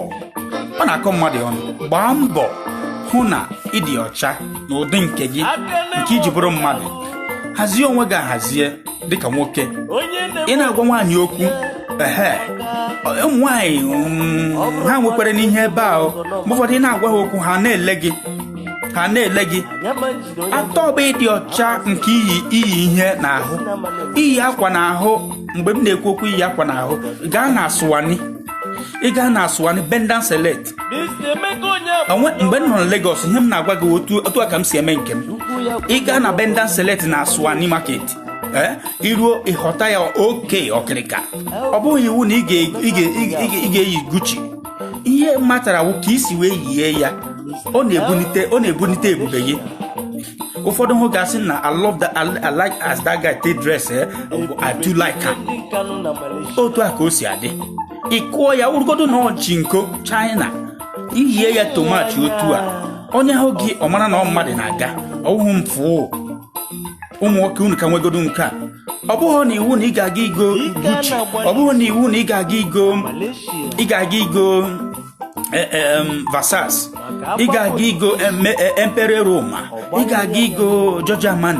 Speaker 1: ọ na-akọ mmadụ ọnụ. Gbaa mbọ hụ na ịdị ọcha n'ụdị nke gị, nke iji bụrụ mmadụ. Hazie onwe gị, ahazie dịka nwoke. Ị na-agwa nwaanyị okwu, ehe, ụmụ nwaanyị, ha nwekwara n'ihe ebe ahụ. Mgbe ụfọdụ ị na-agwa ha okwu, ha na-ele gị, ha na-ele gị. Atọ bụ ịdị ọcha nke iyi ihe n'ahụ, iyi akwa n'ahụ. Mgbe m na-ekwu okwu iyi akwa n'ahụ, gaa na Aswani. Ị gaa na Aswani, Bend and Select.
Speaker 3: Mr. Emeka onye
Speaker 1: Mgbe m nọ na Lagos, ihe m na-agwa gị, otu a ka m si eme nke m.
Speaker 3: Ukwu ya.
Speaker 1: Ị gaa na Bend and Select na Aswani Market, ee, iruo, ịghọta ya oke ọkịrịka. Ọ bụghị iwu na ị ga-eyi Gucci. Ihe matara wụ ka isi wee yie ya. Ọ na-ebunite ebube gị. Ụfọdụ hụ ga-asị na I love that, I like as that guy take dress, I do like am.
Speaker 3: Ndị Nkanụ na Malaysia.
Speaker 1: Otu a ka o si adị. Ị kụọ ya ụrụgodo na ọchị nko China, iyie ya tomachi otu a, onye hụ gị, ọ mara na ọ mmadụ na-aga ọwụhụ mfụ. Ụmụ nwoke, unu ka nwegodo nke a. Ọ bụghị na iwu na ị ga-aga igo Gucci, ọ bụghị na iwu na ị ga-aga igo
Speaker 3: Malaysia.
Speaker 1: ị ga-aga igo Versace, ị ga-aga igo Emperor Roma, ị ga-aga igo Giorgio Armani.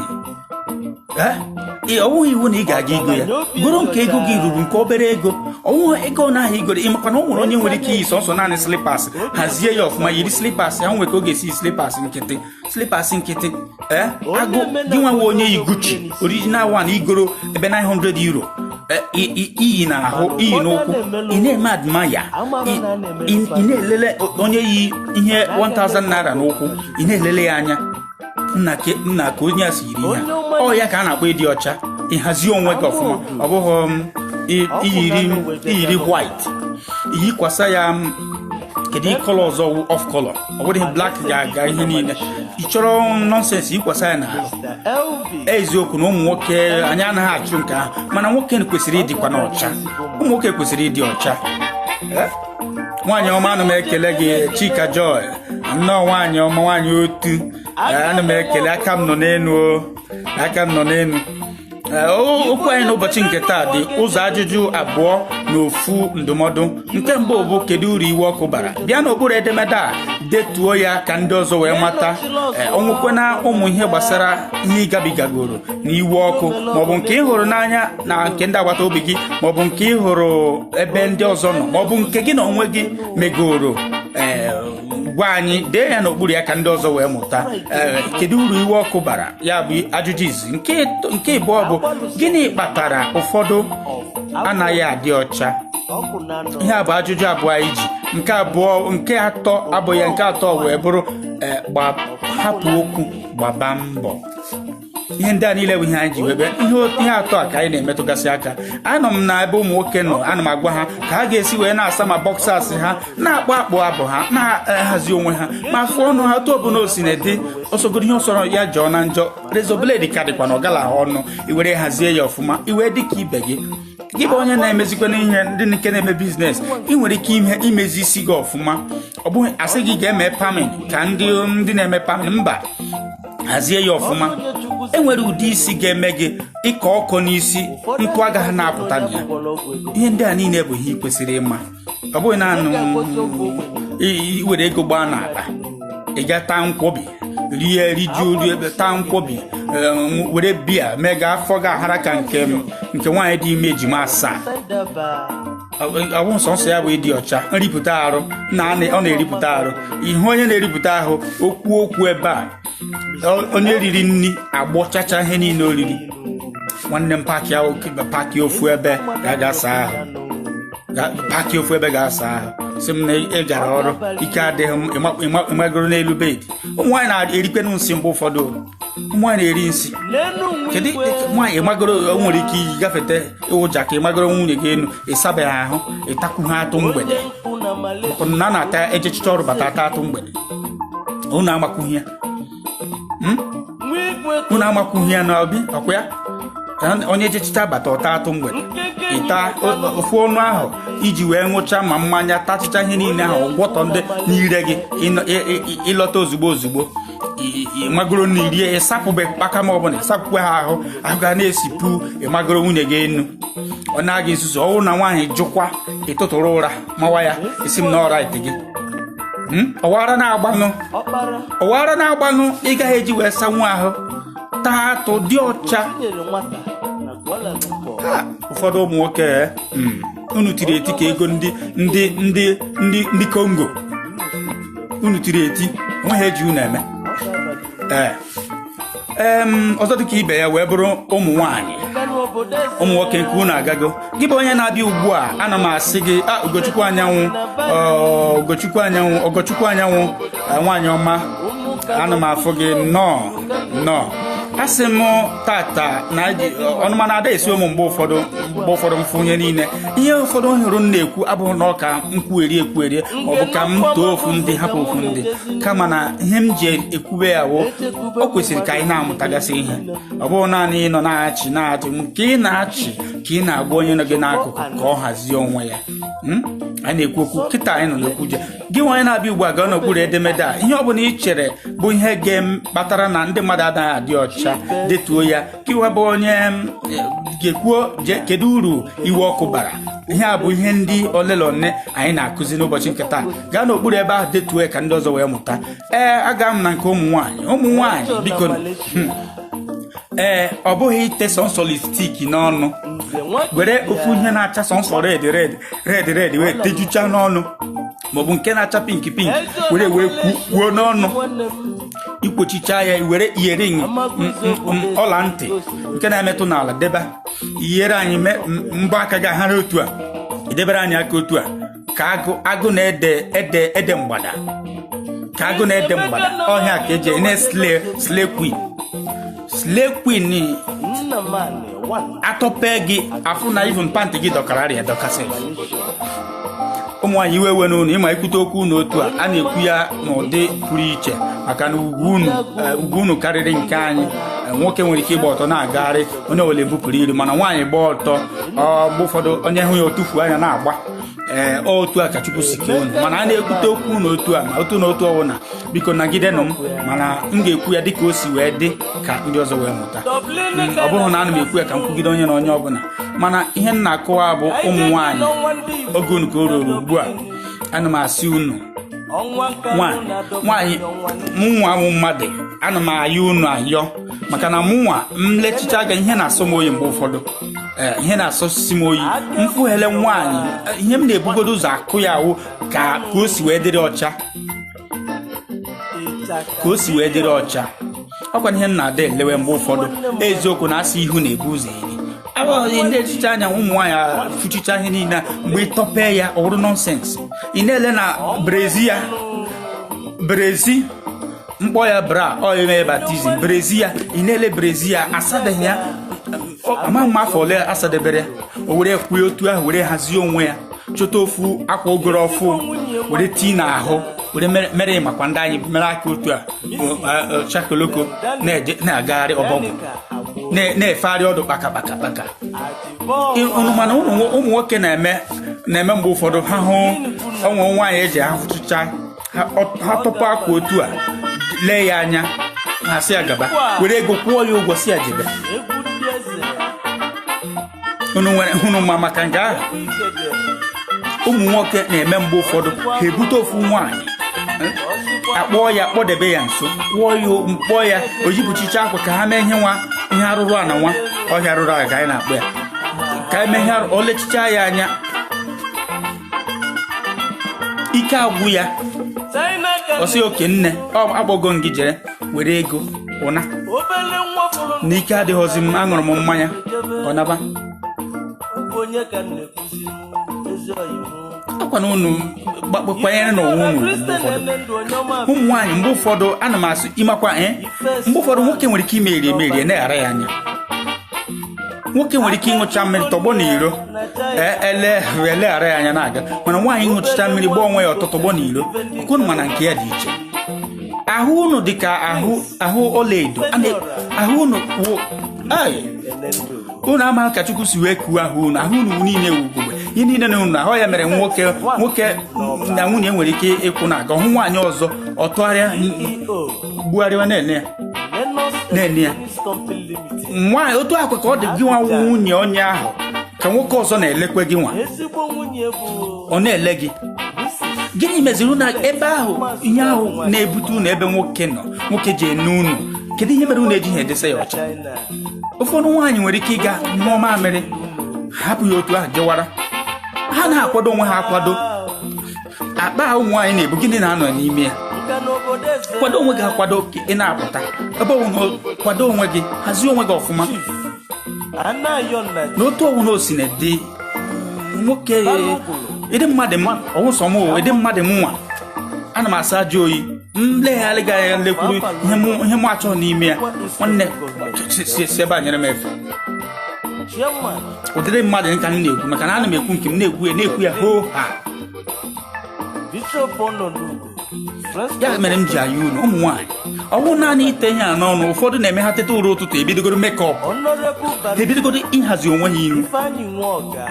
Speaker 1: Ọ bụghị iwu na ị ga-aga igo ya. Goro nke ego gị ruru, nke obere ego. Ọwụghị ego na ahụ igoro. Ị makwa na o nwere onye nwere ike iyi sọnsọ naanị slippers, hazie ya ọfụma, yiri slippers ya. Nwere ka ọ ga-esi yi slippers nkịtị, slippers nkịtị. Ee, agụ gị nwa nwe onye yi Gucci original one igoro ebe €900, iyi n'ahụ, iyi n'ụkwụ, ị na-eme admire, ị na-elele onye yi ihe ₦1000 n'ụkwụ, ị na-elele ya anya, nna nna, ka onye a si yiri ihe a. Ọ ya ka a na-akpọ ịdị ọcha, ịhazi onwe gị ọfụma. Ọ bụghị iyiri white, iyikwasa ya kedu color ọzọ wụ off color? Ọ bụghị black ga-aga ihe niile. Ị chọrọ nonsense, yikwasa ya n'ahụ.
Speaker 3: Mr. Elvis.
Speaker 1: Eziokwu na ụmụ nwoke anyị anaghị achụ nke ahụ, mana nwoke kwesịrị ịdịkwa n'ọcha. Ụmụ nwoke kwesịrị ịdị ọcha. Nwaanyị ọma, ana m ekele gị. Chika Joy, nnọọ, nwaanyị ọma, nwaanyị otu. Ana m ekele. Aka m nọ n'elu o, aka m nọ n'elu. Okwu anyị n'ụbọchị nke taa dị ụzọ ajụjụ abụọ na ofu ndụmọdụ. Nke mbụ bụ, kedu uru iwe ọkụ bara? Bịa n'okpuru edemede a, detuo ya ka ndị ọzọ wee mata. Ọnwụkwe na ụmụ ihe gbasara ihe ịgabigagoro na iwe ọkụ, maọbụ nke ị hụrụ n'anya na nke ndị agbata obi gị, maọbụ nke ị hụrụ ebe ndị ọzọ nọ, maọbụ nke gị na onwe gị megoro, ee, gwa anyị, dee ya n'okpuru ya ka ndị ọzọ wee mụta. Ee, kedu uru iwe ọkụ bara? Ya bụ ajụjụ izi. Nke ịbụọ bụ, gịnị kpatara ụfọdụ anaghị adị ọcha?
Speaker 3: Ọkụ na anọ.
Speaker 1: Ihe a bụ ajụjụ abụọ anyị ji. Nke abụọ, nke atọ abụghị ya. Nke atọ wee bụrụ, ee, hapụ okwu, gbaba mbọ. Ihe ndị a niile bụ ihe anyị ji wee bịa. Ihe atọ a ka anyị na-emetụgasị aka. Anọ m na ebe ụmụ nwoke nọ, ana m agwa ha ka ha ga-esi wee na-asa ma boxers ha, na-akpọ akpụ abụ ha, na-ahazi onwe ha, ma afụ ọnụ ha otu ọbụla o si na-ede osogoro. Ihe ọsọrọ ya jọọ na njọ, razor blade ka dịkwa na ọgala ahụ ọnụ, iwere hazie ya ọfụma, iwee dị ka ibe gị. Gị bụ onye na-emezikwana ihe, ndị nke na-eme business, ị nwere ike ime imezi isi gị ọfụma. Ọ bụghị asị gị ga-eme perming ka ndị na-eme perming, mba, hazie ya ọfụma. E nwere ụdị isi ga-eme gị ịkọ ọkọ n'isi, nkụ agaghị na-apụta na ya. Ihe ndị a niile bụ ihe ị kwesịrị ịma. Ọ bụghị naanị iwere ego gbaa n'akpa, ị ga taa nkwobi, rie, rijuo, rie, taa nkwobi, were biya mee ga afọ gị aghara ka nke nwaanyị dị ime ejima asaa. Ọ bụ sọnsọ ya bụ ịdị ọcha. Nripụta arụ na ọ na-eripụta arụ. Ihu onye na-eripụta ahụ, okwu ebe a, onye riri nri agbọchacha ihe niile o riri. Nwanne m, paakị ofu ebe ga-aga saa ahụ. Paakị ofu ebe ga-asa ahụ. Si m na ị gara ọrụ, ike adịghị m, ịmagoro n'elu bed. Ụmụ nwaanyị na-erikwenụ nsị mgbe ụfọdụ. Ụmụ nwaanyị na-eri nsị. Kedu nwaanyị ịmagoro o nwere ike iyi gafete ịwụja ka ịmagoro nwunye gị elu, ịsabeghị ahụ, ịtakwu ha atụ mgbede, maka na a na-ata ejechicha ọrụ bata ata atụ mgbede. Unu amakwughị ya? Unu amakwughị ya na obi ọkwa ya? Ka onye ejechicha bata, ọta atụ mgbede, ịta ofu ọnụ ahụ iji wee ṅụcha ma mmanya, tachicha ihe niile ahụ, gwọtọ ndị n'ire gị. Ịlọta ozugbo ozugbo, ịmagoro na irie, ịsapụbe kpaka ma ọbụla ịsapụkwe ha ahụ, ahụ ga na-esipu. Ịmagoro nwunye gị enu, ọ na-aga nzuzo. Ọwụ na nwaanyị jụkwa, ịtụtụrụ ụra mawa ya, isi m na ọra ite gị. Ọwara na-agbanụ, ọwara na-agbanụ, ị gaghị eji wee sanwu ahụ, taa atụ, dị ọcha. Ụfọdụ ụmụ nwoke, unu tiri eti ka ego ndị Kongo. Unu tiri eti, onweghị eji unu eme. Ee, ọzọ dịka ibe ya wee bụrụ ụmụ nwanyị. Ụmụ nwoke, nke unu agago. Gị bụ onye na-abịa ugbu a, ana m asị gị a, Ugochukwu Anyanwụ, ọ, Ugochukwu Anyanwụ, Ogochukwu Anyanwụ, nwaanyị ọma, ana m afụ gị. Nnọọ, nnọọ. Asị m tata na ọnụma na-ada esi ụmụ mgbe ụfọdụ, mgbe ụfọdụ mfụ ihe niile, ihe ụfọdụ hụrụ m na-ekwu abụghị na ọ ka m kwuerie ekwuerie maọbụ ka m too ofu ndị, hapụ ofu ndị, kama na ihe m ji ekwube ya wụ o kwesịrị ka anyị na-amụtagasị ihe. Ọ bụghị naanị ịnọ na-achị na-achị nke ị na-achị ka ị na-agwa onye nọ gị n'akụkụ ka ọ hazie onwe ya. Anyị na-ekwu okwu kịta, anyị nọ n'okwu je gị nwa onye na-abịa ugbu a, gaa n'okpuru edemede a. Ihe ọ bụla ị chere bụ ihe ga-kpatara na ndị mmadụ anaghị adị ọcha, detuo ya. Ka iwe bụ onye ga-ekwuo kedu uru iwe ọkụ bara. Ihe a bụ ihe ndị ole na ole anyị na-akụzi n'ụbọchị nke taa. Gaa n'okpuru ebe ahụ, detuo ya ka ndị ọzọ wee mụta. Ee, aga m na nke ụmụ nwaanyị. Ụmụ nwaanyị, biko. Ee, ọ bụghị ite sọnsọ lipstick n'ọnụ, were ofu ihe na-acha sọnsọ red red red red wee tejucha n'ọnụ, maọbụ nke na-acha pink pink were wee kwuo n'ọnụ, ikwochicha ya, were earring, ọla ntị nke na-emetụ n'ala deba yere anyị mbọ aka gị ahara otu a, edebere anyị aka otu a ka agụ agụ na-ede ede ede mgbada, ka agụ na-ede mgbada ọhịa ka eji na-slay, slay queen, slay queen. Atọpe gị afụ na even pant gị dọkara arịa dọkasị. Ụmụ nwaanyị, iwe we n'unu ịma ikwute okwu unu otu a, a na-ekwu ya n'ụdị pụrụ iche maka na ugwu unu, ugwu unu karịrị nke anyị. Nwoke nwere ike ịgba ọtọ na-agagharị, onye ọbụla ebupụrụ iru, mana nwaanyị gbaa ọtọ, ọ mgbe ụfọdụ onye hụ ya otufuo anya na-agba. Ee, otu a ka Chukwu si kee unu, mana a na-ekwute okwu unu otu a, ma otu na otu ọbụla, biko nagịdenụ m, mana m ga-ekwu ya dịka o si wee dị ka ndị ọzọ wee mụta. Ọ bụghị na ana m ekwu ya ka m kwugide onye na onye ọbụla, mana ihe m na-akọwa bụ ụmụ nwaanyị, oge unu ka o ruru ugbu a. Ana m asị unu, nwaanyị, nwaanyị, mụnwa bụ mmadụ, ana m ayọ unu ayọ, maka na mụnwa m lechicha ga ihe na-asọ m oyi mgbe ụfọdụ. Ee, ihe na-asọsisi m oyi, mfụghele nwaanyị, ihe m na-ebugodo ụzọ akụ ya awụ ka o si wee dịrị ọcha, ka o si wee dịrị ọcha. Ọkwa ihe m na-ada elewe mgbe ụfọdụ. Eziokwu na asị ihu na-ebu ụzọ eri abụghị ndị echiche anya ụmụ nwaanyị fụchicha ihe niile, mgbe ịtọpe ya, ọ bụrụ nonsense. Ị na-ele na brassiere ya, brassiere mkpọ ya, bra ọ eme baptism, brassiere ya, ị na-ele brassiere ya, asabeghị ya. Amaghị m afọ ole asadebere ya. O were kwue otu ahụ, were hazie onwe ya, chọta ofu akwa ogoro ọfụ were tii n'ahụ, were mere makwa ndị anyị mere aka otu a, chakoloko na-eje na-agagharị ọbọgwụ, na-efegharị ọdụ kpaka kpaka kpaka. Unu mana ụmụ nwoke na-eme mgbe ụfọdụ, ha hụ ọnwe nwaanyị eji ahụtụcha ha tọpụ akwa otu a, lee ya anya, ha sị ya gaba, were ego kwụọ ya ụgwọ, si ya jebe.
Speaker 3: Egwu ndị eze.
Speaker 1: Unu nwere unu ma maka nke ahụ.
Speaker 3: Ikede.
Speaker 1: Ụmụ nwoke na-eme mgbe ụfọdụ, ha ebute ofu nwaanyị, akpọọ ya, kpọdebe ya nso, kwụọ ya, mkpọọ ya, o yipụchicha akwa ka ha mee ihe nwa, ihe arụrụ a na nwa ọhịa arụrụ a ka anyị na-akpọ ya, ka anyị mee ihe arụ. O lechicha ya anya, ike agwụ ya.
Speaker 3: China ka
Speaker 1: Ọ sị, oke nne, ọ akpọgo m gị, jere were ego ụna.
Speaker 3: Obele nwa fụrụ
Speaker 1: Na ike adịghọzi m, aṅụrụ m mmanya, ọ naba.
Speaker 3: Bụ onye ka m na-ekwuzi, ezi oyi m.
Speaker 1: Akwa na unu kwanyere n'onwe unu mgbe ụfọdụ. Ụmụ nwaanyị, mgbe ụfọdụ ana m asị ịmakwa, ee, mgbe ụfọdụ nwoke nwere ike imeri emeri na-eghara ya anya. Nwoke nwere ike ịṅụcha mmiri tọgbọ n'iro, ele eleghara ya anya na-aga, mana nwaanyị ṅụchicha mmiri gbaa onwe ya ọtọ tọgbọ n'iro, unu mana nke ya dị iche. Ahụ unu dị ka ahụ ọlaedo. Ahụ unu wụ ai unu amaghị ka Chukwu si wee kuo ahụ unu. Ahụ unu niile wụ ugogbe, ihe niile na unu ahụ ya mere nwoke na nwunye nwere ike ịkwụ na-aga, ọhụ nwaanyị ọzọ, ọ tụgharịa gbugharịwa na-ene ya, na-ene ya. Nwaanyị, otu akwa ka ọ dị gị nwa nwunye onye ahụ, ka nwoke ọzọ na-elekwe gị nwa.
Speaker 3: Ezigbo nwunye bụ
Speaker 1: Ọ na-ele gị. Gịnị meziri na ebe ahụ, ihe ahụ na-ebute unu ebe nwoke nọ, nwoke ji ene unu? Kedu ihe mere unu ejighị edesa ya ọcha?
Speaker 3: China.
Speaker 1: Ụfọdụ nwaanyị nwere ike ịga mmụọ mamịrị, hapụ ya otu ahụ jewara. Ha na-akwado onwe ha akwado. Akpa a ụmụ nwaanyị na-ebu, gịnị na-anọ n'ime ya?
Speaker 3: Nka n'obodo eze.
Speaker 1: Kwado onwe gị akwado ka ị na-apụta ebe ọ bụla. Kwado onwe gị, hazie onwe gị ọfụma.
Speaker 3: Anayo na
Speaker 1: N'otu ọnwụ o si na dị nwoke ịdị mmadụ m ọwụ sọ m o, ịdị mmadụ m nwa ana m asa ajọ oyi nlegharị gị anya lekwuru ihe mụ achọghị n'ime ya. Nwanne, si ebe a nyere m efe.
Speaker 3: Chairman.
Speaker 1: Ụdịrị mmadụ nka m na-ekwu, maka na ana m ekwu nke m na-ekwu ya, na-ekwu ya hoo ha.
Speaker 3: Bishop Ononugo.
Speaker 1: Ya mere m ji ayọ unu ụmụ nwaanyị, ọ bụrụ naanị ite ihe a n'ọnụ, ụfọdụ na-eme ha teta ụra ụtụtụ, ebidogoro makeup,
Speaker 3: Honorable
Speaker 1: ha
Speaker 3: Barrister
Speaker 1: ebidogoro ịhazi onwe ha iru,
Speaker 3: Ifeanyi Nwoga.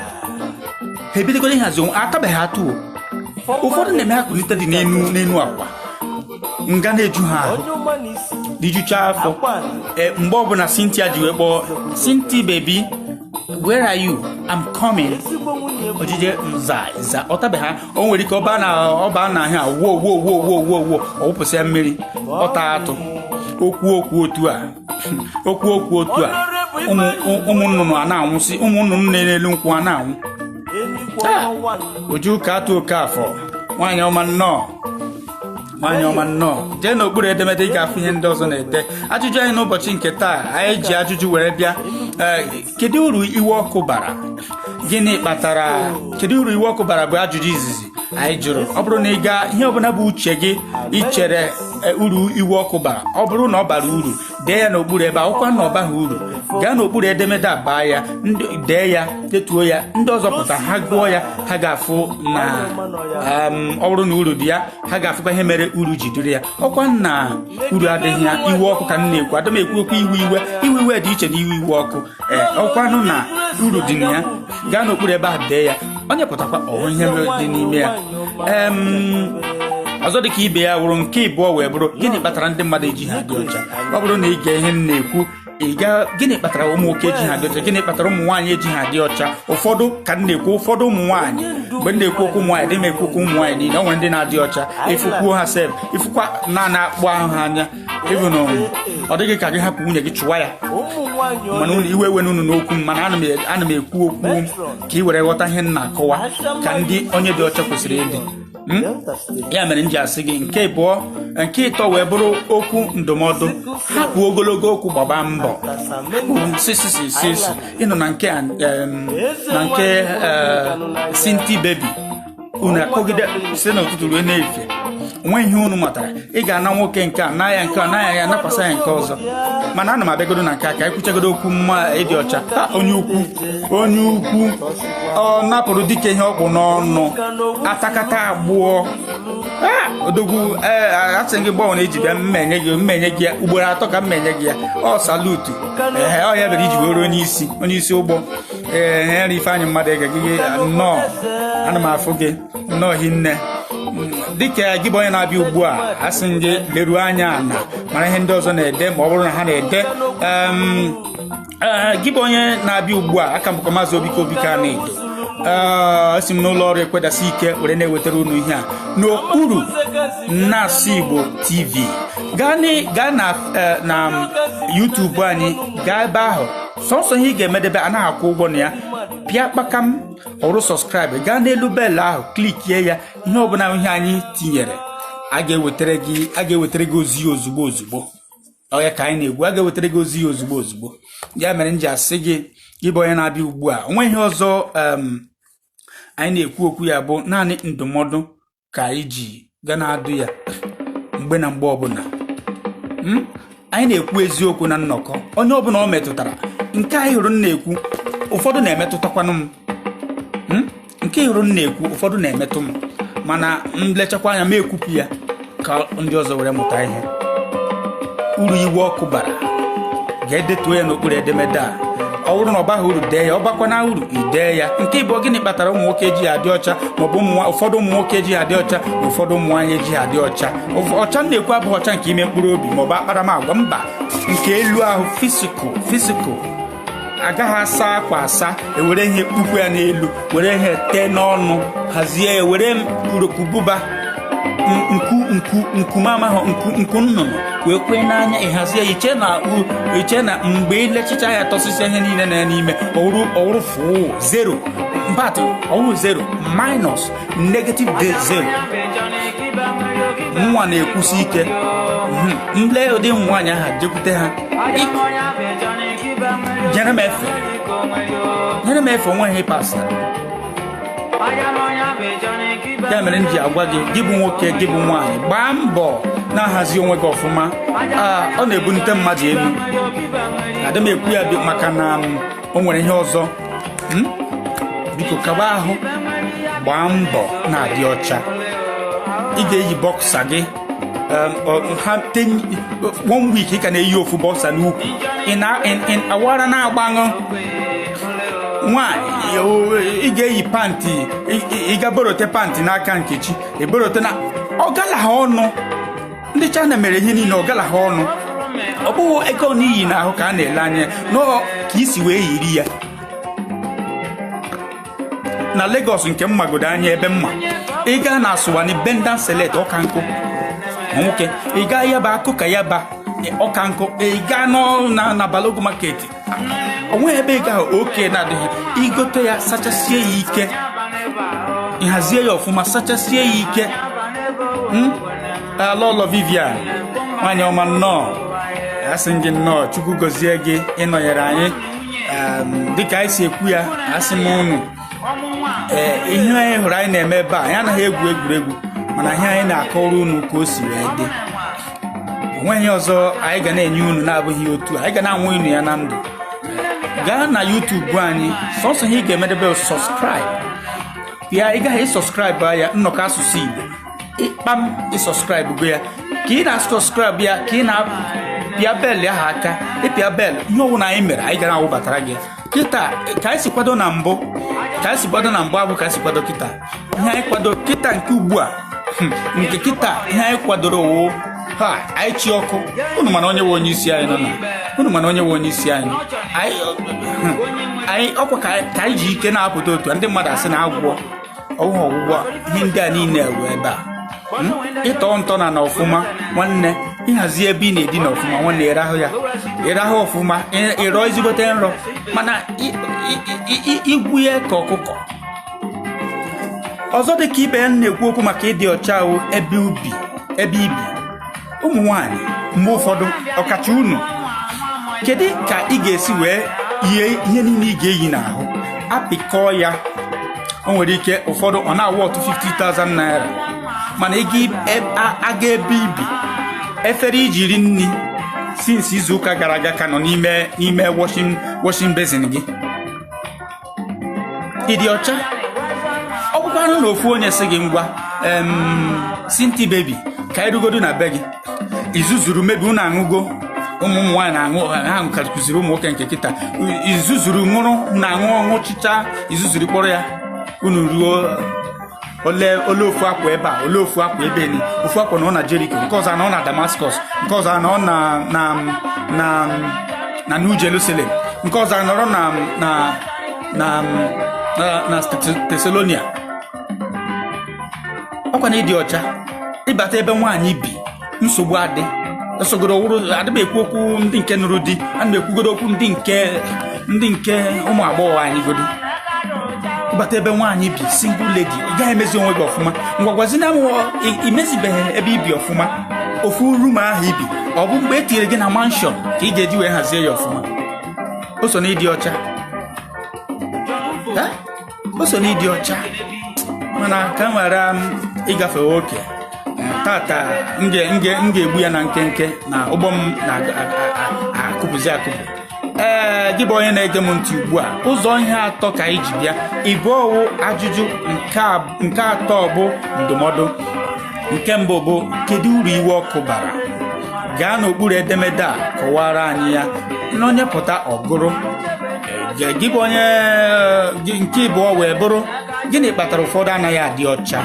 Speaker 1: Ha ebidogoro ịhazi onwe, atabeghị atụ o. Ụfọdụ na-eme ha kulite dị n'elu akwa nga na-eju ha ahụ,
Speaker 3: Onye ọma na isi.
Speaker 1: rijucha afọ.
Speaker 3: Akwa.
Speaker 1: Ee, mgbe ọbụla Cynthia ji wee kpọọ, "Cynthia baby, where are you? I'm coming."
Speaker 3: Ezigbo nwunye bụ
Speaker 1: Ojije nza nza ọtabe ha, o nwere ike ọba na ahịa wo wo wo wo wo wo, ọ wụpụsịa mmiri ọta atụ okwu okwu otu a, okwu okwu otu a, ụmụ nnụnụ a na-anwụsị, ụmụ nnụnụ na-elu nkwụ a na-anwụ.
Speaker 3: Enigwe ọma one.
Speaker 1: Oju ka atụ oke afọ. Nwaanyị ọma nnọọ, nwaanyị ọma nnọọ. Jee n'okpuru edemede, ị ga-afụ ihe ndị ọzọ na-ede. Ajụjụ anyị n'ụbọchị nke taa, anyị ji ajụjụ were bịa. Ee, kedu uru iwe ọkụ bara? Gịnị kpatara? Kedu uru iwe ọkụ bara bụ ajụjụ izizi anyị jụrụ. Ọ bụrụ na ị gaa ihe ọbụla bụ uche gị ichere uru iwe ọkụ bara, ọ bụrụ na ọ bara uru, dee ya n'okpuru ebe akwụkwọ. Na ọ baghị uru, gaa n'okpuru edemede a baa ya, ndị dee ya, detuo ya, ndị ọzọ pụta ha gụọ ya, ha ga-afụ na ọ bụrụ na uru dị ya, ha ga-afụkwa ihe mere uru ji dịrị ya. Ọkwa na uru adịghị ya, iwe ọkụ ka m na-ekwu, adị m ekwu okwu iwe iwe. Iwe iwe dị iche na iwe iwe ọkụ. Ee, ọkwanụ na uru dị na ya, gaa n'okpuru ebe ahụ dee ya, onye pụtakwa ọhụ ihe dị n'ime ya. Ọzọ dịka ibe ya wụrụ nke ịbụọ wee bụrụ, gịnị kpatara ndị mmadụ eji ha dị ọcha? Ọ bụrụ na ị gee ihe m na-ekwu, ị ga gịnị kpatara ụmụ nwoke eji ha dị ọcha? Gịnị kpatara ụmụ nwaanyị eji ha dị ọcha? Ụfọdụ ka m na-ekwu, ụfọdụ ụmụ nwaanyị. Mgbe m na-ekwu okwu ụmụ nwaanyị, dị m ekwu okwu ụmụ nwaanyị niile. O nwere ndị na-adị ọcha, ịfụkwuo ha sef, ịfụkwa naanị akpụ ahụ ha anya, ịbụ na ọ dịghị ka gị hapụ nwunye gị chụwa ya.
Speaker 3: Ụmụ nwanyị.
Speaker 1: Mana unu iwe ewe n'unu n'okwu m, mana ana m ekwu okwu ka ị were ghọta ihe m na-akọwa, ka ndị onye dị ọcha kwesịrị ịdị.
Speaker 3: Delta State.
Speaker 1: Ya mere m ji asị gị nke ịbụọ. Nke ịtọ wee bụrụ okwu ndụmọdụ: hapụ ogologo okwu, gbaba mbọ. Sisisisisi ịnọ na nke na nke Sinti baby, unu akọgide site n'ụtụtụ ruo n'efie, onwe ihe unu matara. Ị ga-ana nwoke nke a na ya, nke a na ya, ya nakwasa ya nke ọzọ. Mana ana m abịagodo na nke a ka anyị kwuchagodo okwu mma ịdị ọcha. Ha, onye ukwu, onye ukwu, ọ napụrụ dike ihe ọkpụ n'ọnụ, atakata agbụọ. Ah, odogwu, ee, asị gị gbanwe iji bịa mmenye gị, mmenye gị ya ugboro atọ ka mmenye gị ya. Ọ salute. Ee, ọ ya mere iji were onye isi ụgbọ. Ee, Henry Ifeanyị mmadụ ege gị nnọọ, ana m afụ gị nnọọ hinne. Dịka gị bụ onye na-abịa ugbu a, asị m gị leruo anya ana mara ihe ndị ọzọ na-ede, ma ọ bụrụ na ha na-ede. Ee, gị bụ onye na-abịa ugbu a, aka m bụkwa Maazị Obike Obike a na-edo. Ee, esi m n'ụlọ ọrụ Ekwedasi Ike were na-ewetara unu ihe a n'okpuru Nnasị Igbo TV. Gaa na YouTube anyị, gaa ebe ahụ, sọsọ ihe ị ga-emedebe, anaghị akwụ ụgwọ na ya, pịa kpakam ọrụ subscribe, gaa n'elu bell ahụ, clickie ya. Ihe ọbụla ihe anyị tinyere, a ga-ewetara gị ozi ya ozugbo ozugbo. Ọ ya ka anyị na-egwu, a ga-ewetara gị ozi ya ozugbo ozugbo. Ya mere m ji asị gị, gị bụ onye na-abịa ugbu a, onwe ihe ọzọ anyị na-ekwu okwu ya bụ naanị ndụmọdụ ka anyị ji ga na-adụ ya mgbe na mgbe ọbụla. Anyị na-ekwu eziokwu na nnọkọ onye ọbụla ọ metụtara. Nke anyị hụrụ m na-ekwu, ụfọdụ na-emetụtakwanụ m. Nke hụrụ m na-ekwu, ụfọdụ na-emetụ m, mana m lechakwa anya m ekwupụ ya ka ndị ọzọ were mụta ihe. Uru iwe ọkụ bara, ga-edetuo ya n'okpuru edemede a. Ọ bụrụ na ọ baghị uru, dee ya. Ọ bakwa na uru, idee ya. Nke ịbụọ, gịnị kpatara ụmụ nwoke ejighị adị ọcha, maọbụ ụfọdụ ụmụ nwoke ejighị adị ọcha na ụfọdụ ụmụ nwaanyị ejighị adị ọcha? Ọcha m na-ekwu abụghị ọcha nke ime mkpụrụ obi maọbụ akparamagwa, mba, nke elu ahụ, physical, physical. Agaghị asa akwa asa, ewere ihe kpukpu ya n'elu, were ihe tee n'ọnụ, hazie ya, were urokububa, nku nku nku mamahụ, nku nku nnụnụ wee kwee n'anya, ịhazie ya, iche na mgbe ilechicha ya, tọsịsịa ihe niile na ya n'ime, ọwụrụ fụụ zero mbat, ọwụrụ zero minus negative de zero. Nwa na-ekwusi ike. Nle ụdị ụmụ nwaanyị ahụ jekwute ha. Nyere m efe, nyere m efe. Onweghị pasta. Ya mere m ji agwa gị, gị bụ nwoke, gị bụ nwaanyị, gbaa mbọ na-ahazi onwe gị ọfụma. Ọ na-ebunite mmadụ elu. Adị m ekwu ya maka na o nwere ihe ọzọ. Biko, kaba ahụ, gbaa mbọ na-adị ọcha. Ị ga-eyi boxer gị ha one week, ị ka na-eyi ofu boxer n'ukwu. Ị na awara na-agbaṅụ. Nwaanyị, ị ga-eyi pant, ị ga borote pant n'aka Nkechi, eborote na ọ gala ha ọnụ. Ndị China mere ihe niile, ọ gala ha ọnụ. Ọ bụghị ego n'iyi n'ahụ ka a na-ele anya nọọ, ka isi wee yiri ya. Na Lagos nke mmagodo anya ebe mma, ị gaa na Asụwani Bendan Select, ọka nkụ. Nwoke, ị gaa Yaba, akụ ka Yaba, ọka nkụ. Ị gaa nọ na Balogun Market, onweghị ebe ị gaa oke na-adịghị. Igote ya, sachasie ya ike, ịhazie ya ọfụma, sachasie ya ike. Ala ụlọ Vivian, nwanyị ọma, nnọọ. Asị gị nnọọ, Chukwu gọzie gị ịnọnyere anyị. Dịka anyị si ekwu ya, asị m unu, ee, ihe anyị hụrụ anyị na-eme ebe a, anyị anaghị egwu egwuregwu, mana ihe anyị na-akọrọ unu ka o si wee dị. Onweghị ọzọ anyị ga na-enye unu na-abụghị otu anyị ga na-anwụ unu ya na ndụ. Gaa na YouTube anyị, sọsọ ihe ị ga-emedebe, subscribe ya. Ị gaghị ịsubscribe ya, Nnọkọ Asụsụ Igbo, ịkpam ịsubscribe go ya. Ka ị na-asubscribe ya, ka ị na-pịa bell ahụ aka, ịpịa bell, ihe ọbụla anyị mere, anyị gara awụbatara gị. Kịta ka anyị si kwado na mbụ, ka anyị si kwado na mbụ abụ ka anyị si kwado kịta. Ihe anyị kwado kịta nke ugbu a, nke kịta, ihe anyị kwadoro wụ ha anyị chi ọkụ. Unu mana onye nwe onye isi anyị nọ na unu mana onye nwe onye isi anyị anyị ọkwa ka anyị ji ike na-apụta otu a, ndị mmadụ asị na agwọ ọwụghị ọgwụgwọ. Ihe ndị a niile ewe ebe a. Ịtọ ntọ na na ọfụma, nwanne, ịhazi ebe ị na-edina ọfụma, nwanne, ịrahụ ya, ịrahụ ọfụma, ịrọ ezigbote nrọ. Mana igwu ya ka ọkụkọ ọzọ. Dị ka ibe ya na-ekwu okwu maka ịdị ọcha ahụ, ebe ubi, ebe ibi, ụmụ nwanyị mgbe ụfọdụ, ọkacha unu, kedu ka ị ga-esi wee yie ihe niile ị ga-eyi n'ahụ, apịkọọ ya? O nwere ike ụfọdụ ọ na-awụ ọtụ 50,000 naira, mana ị aga ebe ibi, efere iji ri nri since izu ụka gara aga ka nọ n'ime washing basin gị. Ịdị ọcha? Ọ bụkwanụ na ofu onye sị gị, "Ngwa, Sinti baby, ka erugodo na be gị," izuzuru mebi unu aṅụgo. Ụmụ ụmụ nwaanyị na-aṅụ, ha kụziri ụmụ nwoke nke kịta. Izuzuru ṅụrụ na-aṅụ ọṅụ chicha, izuzuru kpọrọ ya. Unu ruo, ole ole ofu akwa ebe a, ole ofu akwa ebe ni, ofu akwa nọ na Jericho, nke ọzọ nọ na Damascus, nke ọzọ nọ na New Jerusalem, nke ọzọ nọrọ na Thessalonia. Ọkwa na ịdị ọcha, ịbata ebe nwaanyị bi, nsogbu adị esogoro wụrụ. Adịm ekwu okwu ndị nke nụrụ di, ana m ekwugodo okwu ndị nke ụmụ agbọghọ anyị godo. Ịbata ebe nwaanyị bi, single lady, ị gaghị emezi onwe gị ọfụma. Ngwagwazina m, imezibeghị ebe ibi ọfụma, ofu room ahụ ibi. Ọ bụ mgbe e tinyere gị na mansion ka ị ga-eji wee hazie ya ọfụma? O so na ịdị ọcha. Eh? O so na ịdị ọcha. Mana ka m ghara m ịgafe oke tata, m ga-egbu ya na nkenke na ụgbọ m na-akụpụzi akụpụ. Ee, gị bụ onye na-ege m ntị ugbu a, ụzọ ihe atọ ka anyị ji bịa. Ịbụ ọwụ ajụjụ nke atọ bụ ndụmọdụ. Nke mbụ bụ, kedu uru iwe ọkụ bara? Gaa n'okpuru edemede a, kọwara anyị ya na onye pụta ọgụrụ. Gị bụ onye nke ịbụọ wee bụrụ, gịnị kpatara ụfọdụ anaghị adị ọcha?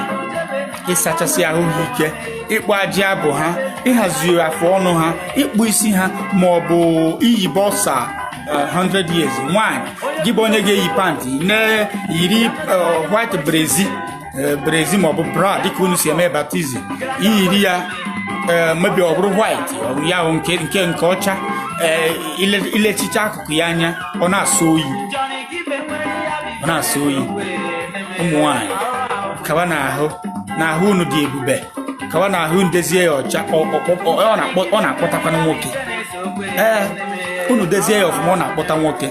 Speaker 1: Ịsachasị ahụ ha ike, ịkpụ ajị abụ ha, ịhazi afụ ọnụ ha, ịkpụ isi ha, ma ọ bụ iyi boxer 100 years. Nwaanyị, gị bụ onye ga-eyi pant na-yiri white brassiere ma ọ bụ bra, dịka unu si eme baptism, iyiri ya mebi ọ bụrụ white ya ahụ nke ọcha, ilechicha akụkụ ya anya, ọ na-asọ oyi, ọ na-asọ oyi. Ụmụ nwanyị, kawa n'ahụ n'ahụ unu dị ebube, kawa n'ahụ ndezie ya ọcha. Ọ na-akpọtakwanụ nwoke. Ee, Unu dezie ya ọfụma, ọ na-akpọta nwoke.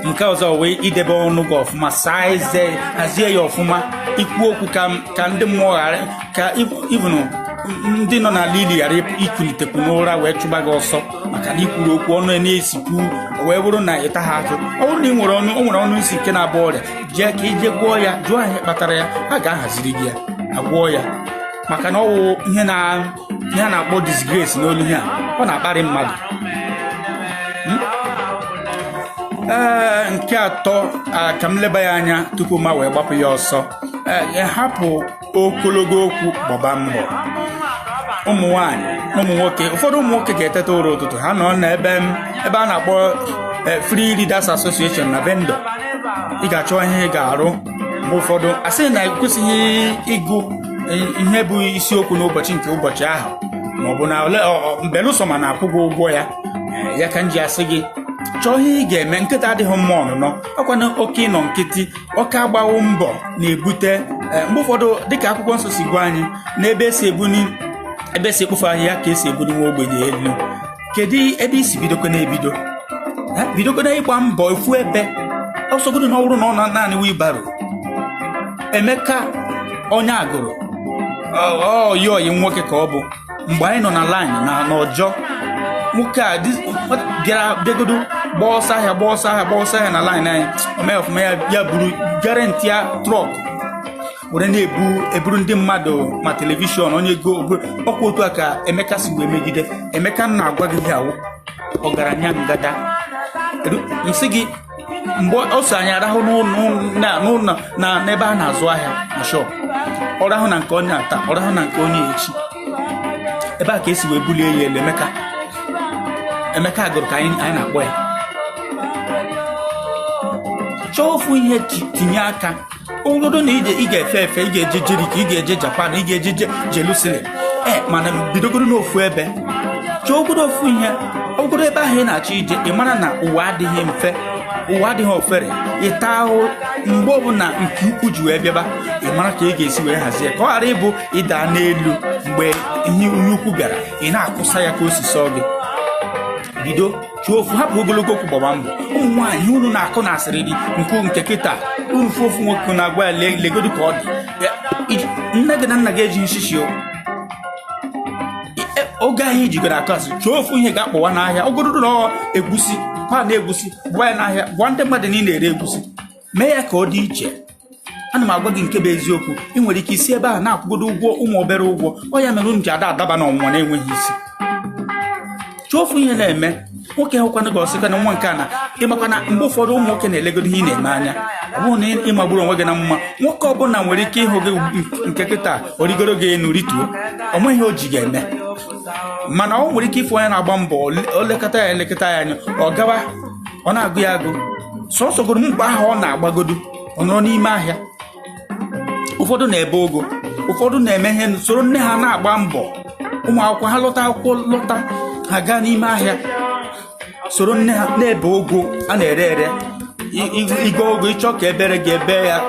Speaker 1: Nke ọzọ wee idebe ọnụ gị ọfụma, saa eze, hazie ya ọfụma, ikwu okwu ka ndị mmụọ ghara, ka even ndị nọ n'ala ili ghara ikulitekwu n'ụra wee chụba gị ọsọ, maka na ikwuru okwu ọnụ na-esikwu, wee bụrụ na ị taghị atụ. Ọ bụrụ na ị nwere ọnụ, o nwere ọnụ isi nke na-abụ ọrịa, jee ka ije gwọọ ya, jụọ ihe kpatara ya, a ga-ahaziri gị ya, agwọọ ya, maka na ọ wụ ihe na ihe a na-akpọ disgrace n'olu ihe a, ọ na-akparị mmadụ. Ee, nke atọ ka m leba ya anya tupu ma wee gbapụ ya ọsọ. Ee, hapụ ogologo okwu, gbaba mbọ. Ụmụ nwanyị, ụmụ nwoke, ụfọdụ ụmụ nwoke ga-eteta ụra ụtụtụ, ha nọ n'ebe ebe a na-akpọ Free Readers Association na vendor. Ị ga-achọ ihe ị ga-arụ. Mgbe ụfọdụ asị na ekwesịghị ịgụ ihe bụ isiokwu n'ụbọchị nke ụbọchị ahụ, ma ọ bụ na ole belụsọ ma na-akwụ gị ụgwọ ya. Ya ka m ji asị gị chọọ ihe ị ga-eme. Nkịta adịghị mma ọnụnọ, ọkwa na oke ịnọ nkịtị, oke agbawo mbọ na-ebute mgbe ụfọdụ, dịka akwụkwọ nsọ si gwa anyị, n'ebe esi ebuni, ebe esi ekpofu ahịhịa ka esi ebuni nwa ogbenye elu. Kedu ebe isi bidokwa na-ebido? Bidokwa na ịgba mbọ efu ebe ọsọgodo na ọ bụrụ na ọ na naanị wheelbarrow. Emeka onye agụrụ oyi oyi nwoke ka ọ bụ mgbe anyị nọ na line na n'ọjọ. Nwoke a bịara bịagodo gbaa ọsọ ahịa, gbaa ọsọ ahịa, gbaa ọsọ ahịa na line anyị. O mee ọfụma, ya buru guarantee ya truck were na-ebu eburu ndị mmadụ ma television onye go ọkwa. Otu a ka Emeka si wee megide. Emeka na-agwa gị ihe awụ ọgaranya ngada. Nsị gị mgbe ọ so anyị arahụ n'ụlọ na n'ebe a na-azụ ahịa na shop, ọ rahụ na nke onye ata, ọ rahụ na nke onye echi. Ebe a ka esi wee bulie ya elu. Emeka, Emeka gụrụ ka anyị na-akpọ ya. Chọọ ofu ihe, tinye aka. Ogodo na ije ị ga-efe efe, ị ga-eje Jeriko, ị ga-eje Japan, ị ga-eje Jerusalem, ee, mana bidogoro n'ofu ebe. Chọọ ogodo ofu ihe, ogodo ebe ahụ ị na-achọ ije. Ị mara na ụwa adịghị mfe, ụwa adịghị ofere. Ịta ahụ mgbe ọbụla nke ukwu ji wee bịaba, ị mara ka ị ga-esi wee hazie ka ọ ghara ịbụ ịda n'elu mgbe ihe onye ukwu bịara, ị na-akụsa ya ka o si sọọ gị. Bido chụọ ofu, hapụ ogologo okwu, gbaba mbọ. Ụmụ nwaanyị, ihe unu na-akụ na asịrị dị nke kịta. Unu fụ ofu nwoke na-agwa ya, legodu ka ọ dị. Nne gị na nna gị ejighị nshishi o. Oge ahụ ijigoro akụ asị, chọọ ofu ihe ga-akpọwa n'ahịa, ogodo na ọ egwusi pa na egwusi, gwa ya n'ahịa, gwa ndị mmadụ na ị na-ere egwusi. Mee ya ka ọ dị iche. Ana m agwa gị nke bụ eziokwu. Ị nwere ike isi ebe ahụ na-akwụgodo ụgwọ, ụmụ obere ụgwọ. Ọ ya mere unu ji ada adaba n'ọnwụnwa na-enweghị isi. Chọọ ofu ihe na-eme. Nwoke hụkwana gị, ọsịkwana nwa nke a na ịmakwa na mgbe ụfọdụ ụmụ nwoke na-elegodo ihe ị na-eme anya. Ọ bụrụ na ị magburu onwe gị na mma, nwoke ọbụla nwere ike ịhụ gị nke kịta, origoro gị enu, rituo, o nweghị o ji ga-eme. Mana ọ nwere ike ịfụ onye na-agba mbọ, o lekọta ya, elekọta ya anya, ọ gawa, ọ na-agụ ya agụ sọsọgoro mgbe ahụ ọ na-agbagodo, ọ nọrọ n'ime ahịa. Ụfọdụ na-ebe ogo, ụfọdụ na-eme ihe, soro nne ha na-agba mbọ. Ụmụ akwụkwọ ha lọta akwụkwọ, lọta, ha gaa n'ime ahịa soro nne ha na-ebe ogo a na-ere ere. Igo ogo, ịchọ ka ebere gị ebe ya,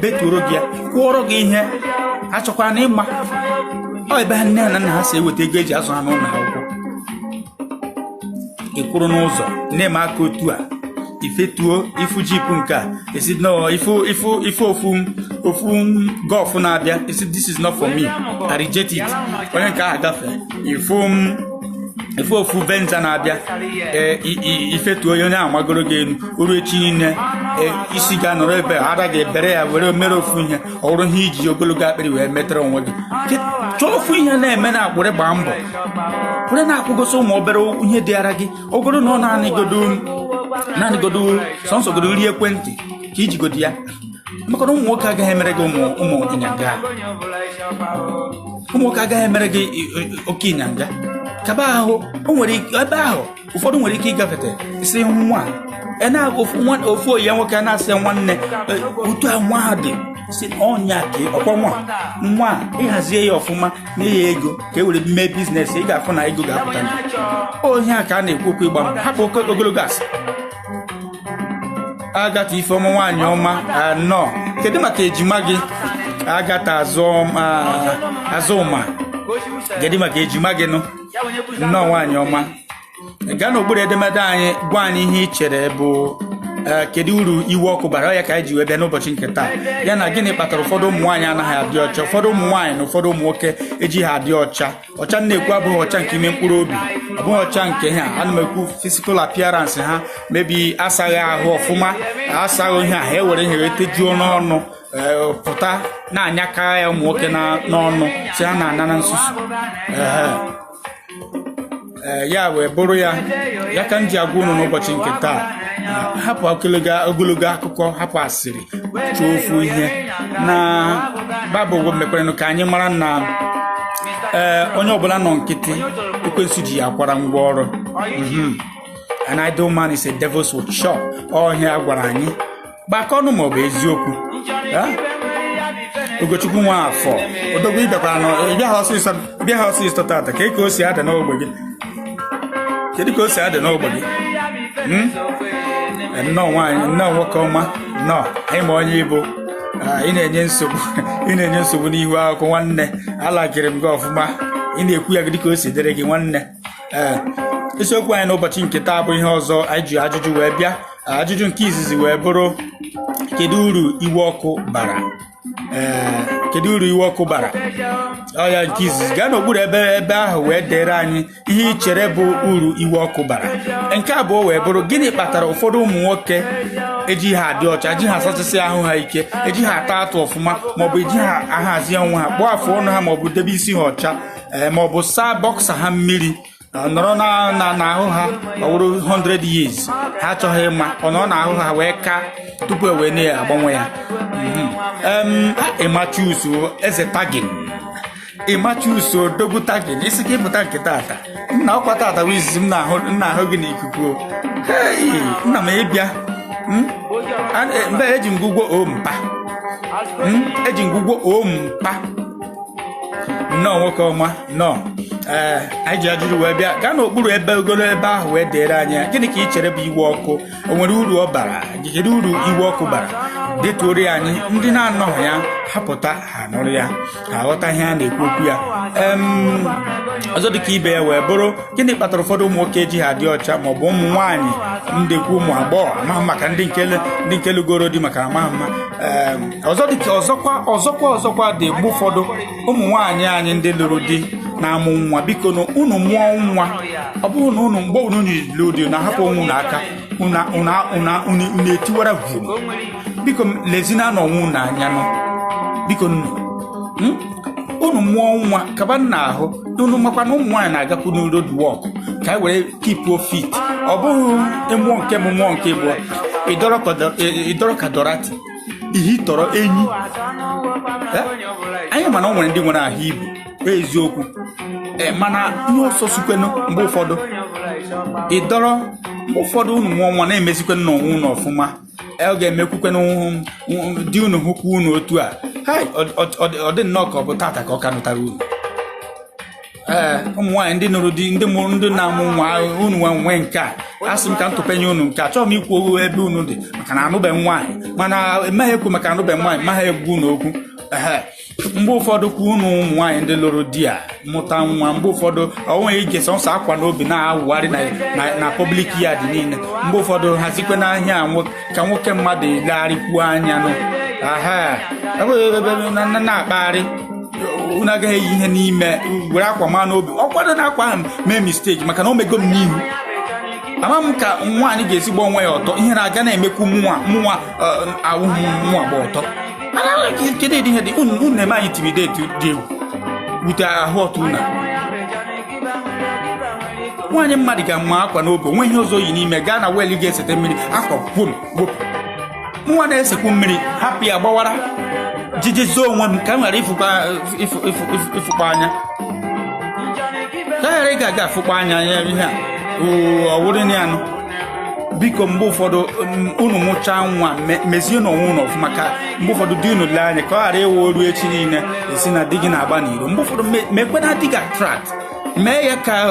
Speaker 1: betuoro gị ya, kwụọrọ gị ihe ha chọkwara na ịma ọ ebe ha nne ha na nna ha si eweta ego eji azụ ha n'ụlọ akwụkwọ. Ị kwụrụ n'ụzọ na-eme aka otu a, ifetuo ifu jeep nke a, esi no ifu ifu ifu ofu ofu Golf na-abịa, isi, "This is not for me, I reject it." Onye nke ahụ agafe, ifu m ifu ofu Venza na-abịa, ee, ifetuo onye ahụ magoro gị elu. Oru echi niile, ee, isi ga-anọrọ ebe a, ara ga-ebere ya were mere ofu ihe. Ọ bụrụ ihe iji ogologo akpịrị wee metere onwe gị. Chọọ ofu ihe na-eme na akpụrị, gbaa mbọ were na-akwụgosi ụmụ obere ihe dị ara gị. Ogoro na ọ naanị godo, naanị godo, sọnsọ godo nri ekwentị ka ijigodi ya, maka na ụmụ nwoke agaghị emere gị ụmụ ụmụ ịnyanga. Ụmụ nwoke agaghị emere gị oke ịnyanga. Kaba ahụ, o nwere ebe ahụ ụfọdụ nwere ike ịgafete si nwa e na ofu ofu oyi ya nwoke a na-asị ya, nwanne, otu a nwa ha dị si ọnya ka ọkwa nwa nwa a, ịhazie ya ọfụma, nye ya ego ka e were mee business, ị ga-afụ na ego ga-apụta na onye a ka a na-ekwu okwu ịgba mbọ. Hapụ oke ogologo asị. Agata Ifeọma, nwaanyị ọma anọ, kedu maka ejima gị? Agata Azụma, kedu maka ejima gị nụ? Nnọọ, nwaanyị ọma. Gaa n'okpuru edemede anyị, gwa anyị ihe ị chere bụ kedu uru iwe ọkụ bara. Ọ ya ka anyị ji wee bịa n'ụbọchị nke taa, ya na gịnị kpatara ụfọdụ ụmụ nwaanyị anaghị adị ọcha, ụfọdụ ụmụ nwaanyị na ụfọdụ ụmụ nwoke ejighị adị ọcha. Ọcha m na-ekwu abụghị ọcha nke ime mkpụrụ obi, ọ bụghị ọcha nke ha ana m ekwu physical appearance ha, mebi asaghị ahụ ọfụma, asaghị ihe a, ha ewere ihe wee tejuo n'ọnụ, pụta na-anyaka ya ụmụ nwoke n'ọnụ, si ha na-ana na nsusu. Ehe. Ee, ya wee bụrụ ya, ya ka m ji agwa unu n'ụbọchị nke taa, hapụ ogologo ogologo akụkọ, hapụ asịrị, chọọ ofu ihe na Baịbụl mekwaranụ ka anyị mara na ee, onye ọbụla nọ nkịtị, ekwensu ji ya akwara ngwa ọrụ. An idle man is a devil's workshop. Ọhịa gwara anyị gbakọnụ maọbụ eziokwu. Eh? Ugochukwu Nwafọ Odogwu, ịbịakwara nọ, ịbịaghị ọsịsọ, ịbịaghị ọsịsọ tata. Ka o si ada n'ogbe gị? Kedu ka o si ada n'ogbe gị? Hmm? Nnọọ nwaanyị, nnọọ nwoke ọma, nnọọ. Anyị ma onye ịbụ. Ị na-enye nsogbu, ị na-enye nsogbu n'ihu akwụkwọ. Nwanne, alakịrị m gị ọfụma. Ị na-ekwu ya dịka o si dịrị gị, nwanne. Ee, isiokwu anyị n'ụbọchị nke taa bụ ihe ọzọ anyị ji ajụjụ wee bịa. Ajụjụ nke izizi wee bụrụ, kedu uru iwe ọkụ bara? Ee, kedu uru iwe ọkụ bara? Ọ ya nke izizi. Gaa n'okpuru ebe ahụ wee dere anyị ihe ị chere bụ uru iwe ọkụ bara. Nke abụọ wee bụrụ, gịnị kpatara ụfọdụ ụmụ nwoke eji ha adị ọcha, eji ha asachasị ahụ ha ike, eji ha ata atụ ọfụma, maọbụ eji ha ahazi onwe ha, kpụọ afụ ọnụ ha, maọbụ debe isi ha ọcha, ee, maọbụ saa boxer ha mmiri nọrọ na n'ahụ ha, ọ bụrụ 100 years, ha achọghị ịma, ọ nọ n'ahụ ha wee ka tupu e wee na-agbanwe ya. Ịmachusu eze tagin, ịmachusu odogwu tagin, isi ka ịpụta nke tata. Nna, ọkwa tata bụ izizi m na-ahụ gị n'ikuku o. Hey, nna m, ịbịa. Mbe eji ngwugwo o mpa. Eji ngwugwo o mpa. Nnọọ nwoke ọma, nnọọ. Ee, anyị ji ajụjụ wee bịa. Gaa n'okpuru ebe ogolo ebe ahụ wee dere anyị ya. Gịnị ka ị chere bụ iwe ọkụ? O nwere uru ọ bara? Kedu uru iwe ọkụ bara? Detuoro ya anyị. Ndị na-anọghị ya hapụta ha nụrụ ya, ha ghọta ihe a na-ekwu okwu ya. Ọzọ dịka ibe ya wee bụrụ, gịnị kpatara ụfọdụ ụmụ nwoke eji ha adị ọcha, maọbụ ụmụ nwaanyị, ndekwu ụmụ agbọghọ, amaghị maka ndị nke lụgoro di, maka amaghị mma. Ọzọ dịka ọzọkwa, ọzọkwa, ọzọkwa dị, mgbe ụfọdụ ụmụ nwaanyị anyị ndị lụrụ di na-amụ nwa, biko na unu mụọ nwa, ọ bụrụ na unu mgbe unu lụrụ di na-ahapụ onwe unu aka, unu etiwara vum. Biko lezina na onwe unu anya nụ, biko nnu. Unu mụọ nwa, kaba nna ahụ unu, makwa na ụmụ nwaanyị na-agakwu n' road work ka anyị were keep fit. Ọ bụghị ịmụọ nke bụ mụọ nke bụ ịdọrọ ka dorati ihi tọrọ enyi. Eh? Anyị mana o nwere ndị nwere ahụ ibu eziokwu. Ee, mana ihe ọsọ sikwenu mgbe ụfọdụ ịdọrọ, mgbe ụfọdụ unu mụọ nwa na-emezikwe n'onwe unu ọfụma. Ọ ga-emekwukwe di unu hụkwa unu otu a. Hai, ọ dị nnọọ ka ọ bụ tata ka ọ ka nụtara unu. Ee, ụmụ nwaanyị ndị nụrụ di, ndị mụrụ, ndị na-amụ nwa, unu nwe nwe nke a, asị m ka m tụpenye unu nke a. Chọrọ m ikwu okwu ebe unu dị maka na anụbe nwaanyị, mana emeghị ekwu maka anụbe nwaanyị, maghị egwu unu okwu. Ehe, mgbe ụfọdụ kwa unu ụmụ nwaanyị ndị lụrụ di a mụta nwa, mgbe ụfọdụ ọ nweghị ike sọnsọ akwa n'obi na-awụgharị na public yard niile. Mgbe ụfọdụ hazikwe n'ahịa ka nwoke mmadụ legharịkwuo anya nụ aha na-akpagharị. Unu agaghị eyi ihe n'ime were akwa maa n'obi, ọ kwado na akwa ahụ mee mistake, maka na o mego m n'ihu. Ama m ka nwaanyị ga-esi gba onwe ya ọtọ, ihe na-aga na-emekwu mụnwa awụhụ mụnwa gba ọtọ. Mana kedu ihe dị unu na-eme anyị intimidate dị egwu wute ahụ ọtọ unu a? Nwaanyị mmadụ ga-ama akwa n'obi, onwe ihe ọzọ yi n'ime, gaa na well ga-esete mmiri, akwa kwom wepụ. Nwa na-esekwu mmiri, hapụ ya gbawara jijezie onwe m ka m ghara ịfụkwa anya, ka ghara ịga aga afụkwa anya ya ihe a. Oo, ọ wụrụ na ya nụ. Biko, mgbe ụfọdụ unu mụchaa nwa, mezie n'onwe unu ọfụma, ka mgbe ụfọdụ di unu lee anya, ka ọ ghara ịwụ oru echi niile esi na di gị na-agba n'iro. Mgbe ụfọdụ mekwe na di gị attract, mee ya ka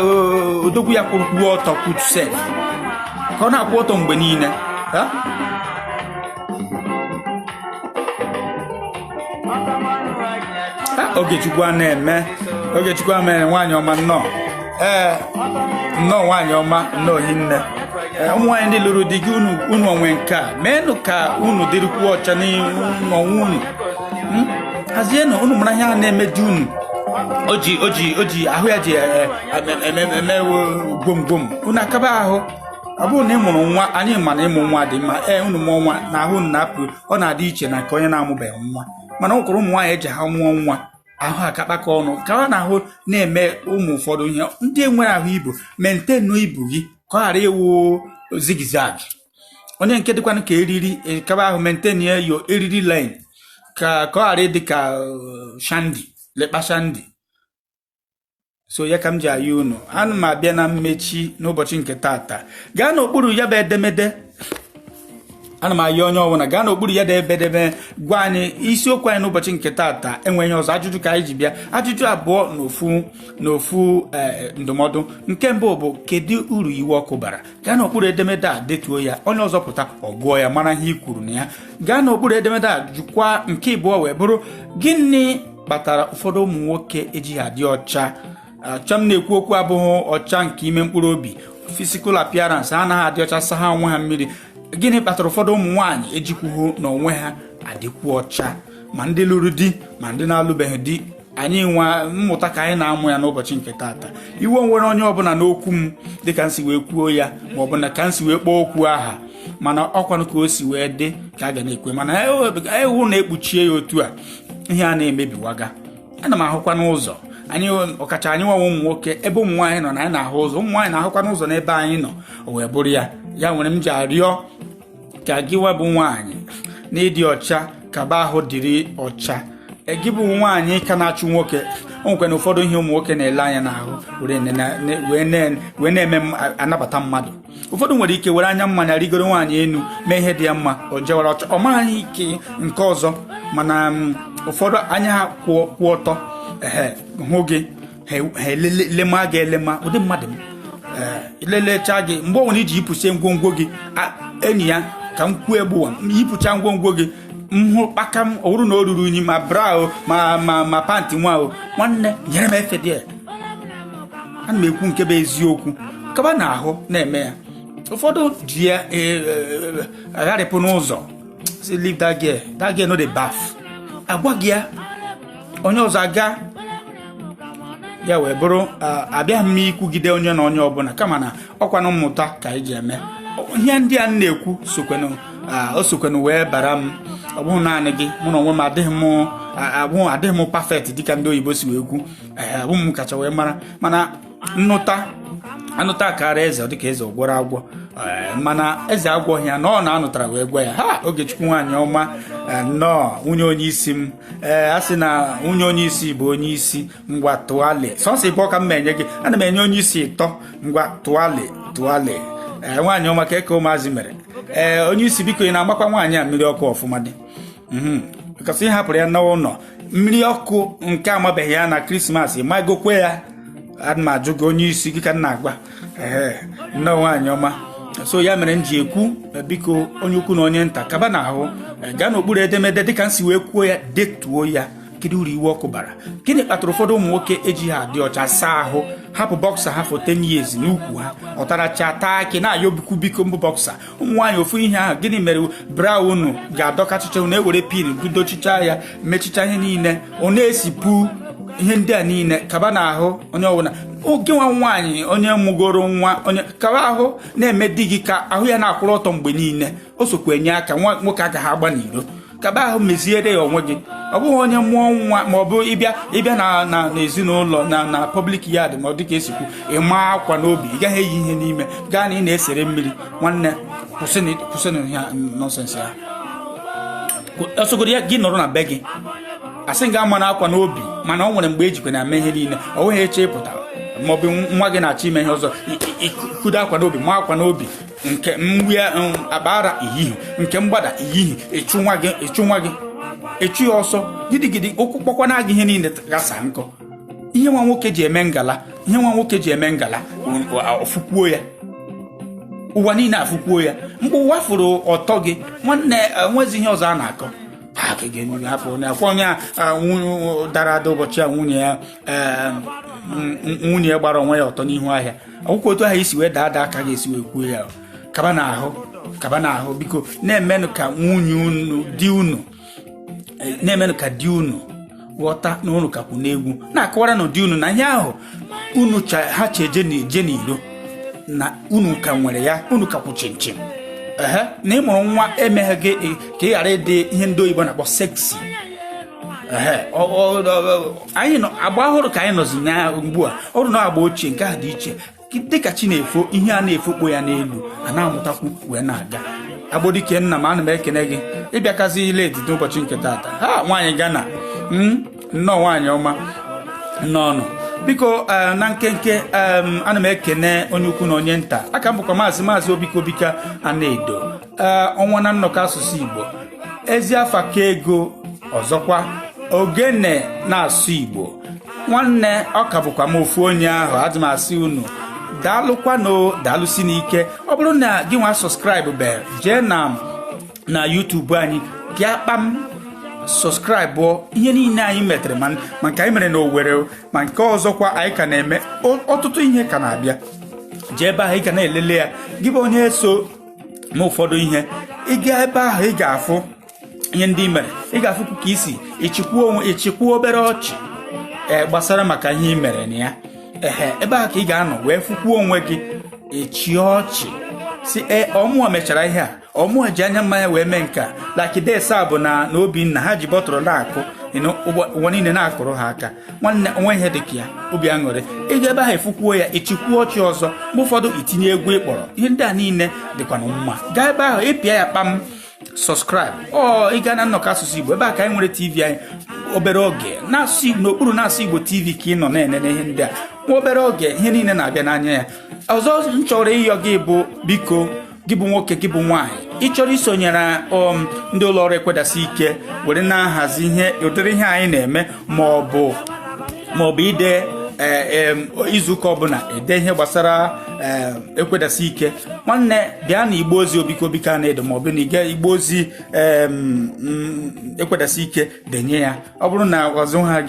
Speaker 1: odogwu ya kwụrụ kwuo ọtọ, kwut sef, ka ọ na-akwụ ọtọ mgbe niile. Ha? Ha, Ogechukwu a na-eme, Ogechukwu a mere nwaanyị ọma, nnọọ. Ee, Nnọọ nwaanyị ọma, nnọọ hinne. Ee, ụmụ nwaanyị ndị lụrụ di gị, unu unu onwe nke a meenụ ka unu dịrịkwuo ọcha n'onwe unu. Hazienụ unu mara ihe a na-eme di unu o ji ahụ ya ji eme gwom gwom. Unu akaba ahụ. Ọ bụrụ na ị mụrụ nwa, anyị ma na ịmụ nwa dị mma. Ee, unu mụọ nwa na ahụ unu na-apụ, ọ na-adị iche na nke onye na-amụbeghị nwa. Mana ọ nwekwara ụmụ nwaanyị eji ha mụọ nwa, ahụ akakpakọ ọnụ ka ọ na-ahụ na-eme ụmụ ụfọdụ ihe. Ndị nwere ahụ ibu, maintainụ ibu gị ka ọ ghara ịwụ zigzag. Onye nke dịkwanụ ka eriri, kaba ahụ maintain ya yo eriri line ka ọ ghara ịdị ka shandi lekpa shandi. So ya ka m ji ayọ unu. Ana m abịa na mmechi n'ụbọchị nke tata. Gaa n'okpuru ya bụ edemede. Ana m ayọ onye ọbụla gaa n'okpuru ya dị edemede, gwa anyị isiokwu anyị n'ụbọchị nke tata. Enweghị ọzọ, ajụjụ ka anyị ji bịa, ajụjụ abụọ n'ofu n'ofu. Ee, ndụmọdụ nke mbụ bụ: kedu uru iwe ọkụ bara? Gaa n'okpuru edemede a, detuo ya. Onye ọzọ pụta, ọ gụọ ya, mara ihe i kwuru na ya. Gaa n'okpuru edemede a, jụkwa nke ịbụọ wee bụrụ: gịnị kpatara ụfọdụ ụmụ nwoke ejighị adị ọcha? Ọcha m na-ekwu okwu abụghị ọcha nke ime mkpụrụ obi, physical appearance. Ha anaghị adị ọcha, sa ha onwe ha mmiri. Gịnị kpatara ụfọdụ ụmụ nwaanyị ejikwuhu n'onwe ha adịkwu ọcha, ma ndị lụrụ di ma ndị na-alụbeghị di? Anyị nwa mmụta ka anyị na-amụ ya n'ụbọchị nke taata. Iwe nwere onye ọbụla n'okwu m dịka nsi wee kwuo ya, ma ọ bụ na ka nsi wee kpọọ okwu aha, mana ọkwanụ ka o si wee dị ka a ga na-ekwe. Mana ewu na-ekpuchie ya otu a, ihe a na-emebiwaga. Ana m ahụkwa n'ụzọ anyị, ọkacha anyị nwa ụmụ nwoke, ebe ụmụ nwaanyị nọ na anyị na-ahụ ụzọ, ụmụ nwaanyị na-ahụkwa n'ụzọ n'ebe anyị nọ. O wee bụrụ ya, ya nwere m ji arịọ ka gị nwa bụ nwaanyị na ịdị ọcha, kaba ahụ dịrị ọcha. Gị bụ nwaanyị ka na-achụ nwoke, o nwekwana na ụfọdụ ihe ụmụ nwoke na-ele anya n'ahụ wee na-eme anabata mmadụ. Ụfọdụ nwere ike were anya mmanya rigoro nwaanyị enu, mee ihe dị ya mma, o jewara ọcha, ọ maghị ike nke ọzọ. Mana ụfọdụ anya ha kwụ ọtọ, ehe, hụ gị, ha elema gị elema ụdị mmadụ m. Ee, lelechaa gị mgbe ọ nwere iji yipụsie ngwongwo gị, enyi ya ka m kwuo egbuwa m, yipụcha ngwongwo gị, m hụ kpaka m, ọ bụrụ na o ruru unyi, ma bra o, ma panty nwa o, nwanne, nyere m efe dị. Ana m ekwu nke bụ eziokwu. Kaba na ahụ na-eme ya. Ụfọdụ ji ya agharịpụ n'ụzọ, say, "Leave that girl, that girl no dey baff." Agwa gị ya, onye ọzọ aga ya wee bụrụ. Abịaghị m ikwugide onye na onye ọbụla, kama na ọkwanụ mmụta ka anyị ji eme ihe ndị a m na-ekwu. Sokwenụ, o sokwenụ wee bara m. Ọ bụghị naanị gị, mụ na onwe m adịghị m abụghị adịghị m perfect dịka ndị oyibo si wee kwu. Ee, abụghị m kacha wee mara, mana nnụta anụta kara eze, ọ dịka eze gwọrọ agwọ. Ee, mana eze agwọghị ya na ọ na-anụtara wee gwa ya ha. Ogechukwu, nwaanyị ọma, nnọọ, nwunye onye isi m. Ee, a sị na nwunye onye isi bụ onye isi. Ngwa, tụalị sọnsọ ịbụọ ka m na-enye gị. Ana m enye onye isi ịtọ. Ngwa, tụalị tụalị. Ee, nwaanyị ọma, ka eke ụmụazị mere. Ee, onye isi, biko, ị na-agbakwa nwaanyị a mmiri ọkụ ọfụma dị kasị. Ị hapụrụ ya n'ụlọ, mmiri ọkụ nke amabeghị ya na Christmas magokwe ya. Ana m ajụ gị, onye isi gị ka m na-agwa. Ee, nnọọ, nwaanyị ọma. So ya mere m ji ekwu, biko, onye ukwu na onye nta, kaba na ahụ. Gaa n'okpuru edemede dịka m si wee kwuo ya, detuo ya: kedu uru iwe ọkụ bara? Gịnị kpatara ụfọdụ ụmụ nwoke ejighị adị ọcha, saa ahụ, hapụ boxer ha for 10 years n'ukwu ha, ọtaracha, taa akị, na-ayọ bikwu biko mbụ boxer? Ụmụ nwaanyị, ofu ihe ahụ. Gịnị mere bra unu ga-adọkachicha, unu ewere pin bidochicha ya, mechicha ihe niile, ọ na-esipụ ihe ndị a niile? Kaba n'ahụ onye ọbụla. Oge nwa nwaanyị, onye mụgoro nwa, onye kaba ahụ na-eme di gị ka ahụ ya na-akwụrụ ọtọ mgbe niile, o sokwa enye aka nwa nwoke agaghị agba n'iro. Kaba ahụ meziere ya onwe gị. Ọ bụghị onye mụọ nwa, ma ọ bụ ịbịa na n'ezinụlọ na public yard, ma ọ dị ka esikwu ịma akwa n'obi, ị gaghị eyi ihe n'ime gaa na ị na-esere mmiri. Nwanne, kwụsịnụ ihe nonsense ya. Ọsọgoro ya gị nọrọ na be gị, asị gị ama na akwa n'obi, mana ọ nwere mgbe ejikwa na eme ihe niile. Ọ nweghị eche ịpụtara, maọbụ nwa gị na-achọ ime ihe ọzọ, ikudo akwa n'obi, ma akwa n'obi nke mgbe akpa ara iyihi, nke mgbada iyihi, ịchụ nwa gị, ịchụ nwa gị, ịchụ ya ọsọ gidigidi, ụkwụ kpọkwana gị, ihe niile gasa nkọ. Ihe nwa nwoke ji eme ngala, ihe nwa nwoke ji eme ngala, ọfụkwuo ya, ụwa niile afụkwuo ya. Mgbe ụwa fụrụ ọtọ gị, nwanne, enwezi ihe ọzọ a na-akọ. Ha hapụ onye akwa onye a dara ada ụbọchị a, nwunye ya, nwunye ya gbara onwe ya ọtọ n'ihu ahịa. Ọgwụkwa otu ahụ isi wee daa daa ka ga-esi wee kwuo ya. Kaba n'ahụ, kaba n'ahụ, biko na-emenụ ka nwunye unu di unu, na-emenụ ka di unu ghọta na unu kakwu n'egwu, na-akọwara na di unu na ihe ahụ unu ha cheje na eje n'iro na unu ka nwere ya, unu kakwu chinchin. Ehe, na ịmụrụ nwa emeghe gị ka ị ghara ịdị ihe ndị oyibo na-akpọ sexy. Ehe, anyị nọ agba ọhụrụ ka anyị nọzi na ugbu a. Ọrụ na agba ochie nke ahụ dị iche. Dịka chi na-efo, ihe a na-efokpo ya n'elu a na-amụtakwu wee na-aga. Agbodike nna m, ana m ekene gị ịbịakazi ile etiti ụbọchị nke taata. Ha nwaanyị Ghana, nnọọ, nwaanyị ọma, nnọọ. Biko, na nkenke, ana m ekene onye ukwu na onye nta. Aka m bụkwa maazị Obika Anaedo, ee, ọnwa na nnọkọ asụsụ Igbo, ezi afa ka ego ọzọkwa ogene na-asụ Igbo. Nwanne, ọ ka bụkwa m ofu onye ahụ. Adị m asị unu daalụkwanụ, daalụsi n'ike. Ọ bụrụ na gị nwa subscribe be, jee na YouTube anyị, pịa kpam subscribe. Ihe niile anyị metere, ma nke anyị mere na Owerri, ma nke ọzọkwa anyị ka na-eme, ọtụtụ ihe ka na-abịa. Jee ebe ahụ, ị ga na-elele ya. Gị bụ onye so ma ụfọdụ ihe, ị gaa ebe ahụ, ị ga-afụ ihe ndị ị mere, ị ga-afụkwu ka isi ịchịkwuo onwe, ịchịkwuo obere ọchị ee gbasara maka ihe ị mere na ya. Ehe, ebe ahụ ka ị ga-anọ wee fụkwuo onwe gị, ịchị ọchị si ee, ọmụọ mechara ihe a, ọmụọ ji anya mmanya wee mee nke a. Like des a bụ na Obinna ha ji bọtụrụ na-akụ ụwa niile na-akụrụ ha aka. Nwanne, onwe ihe dị ka ya, obi aṅụrị. Ị ga ebe ahụ efukwuo ya, ịchịkwuo ọchị ọzọ. Mgbe ụfọdụ itinye egwu ịkpọrọ ihe ndị a niile dịkwanụ mma. Gaa ebe ahụ, ịpịa ya kpam subscribe. Ọ ị gaa na nnọkọ asụsụ Igbo, ebe a ka anyị nwere TV anyị. Obere oge na-asụ Igbo n'okpuru na-asụ Igbo TV ka ị nọ na-enene ihe ndị a. Nwa obere oge, ihe niile na-abịa n'anya ya. Ọzọ m chọrọ ịyọ gị bụ, biko, gị bụ nwoke, gị bụ nwaanyị, ị chọrọ isonyere ndị ụlọ ọrụ Ekwedasi Ike were na-ahazi ihe ụdịrị ihe anyị na-eme, ma ọ bụ ide izuụka ọbụla ede ihe gbasara Ekwedasi Ike, nwanne, bịa na igbe ozi Obiko Obika na-edo, maọbụ na ige igbe ozi Ekwedasi Ike, denye ya. Ọ bụrụ na ọzọ ha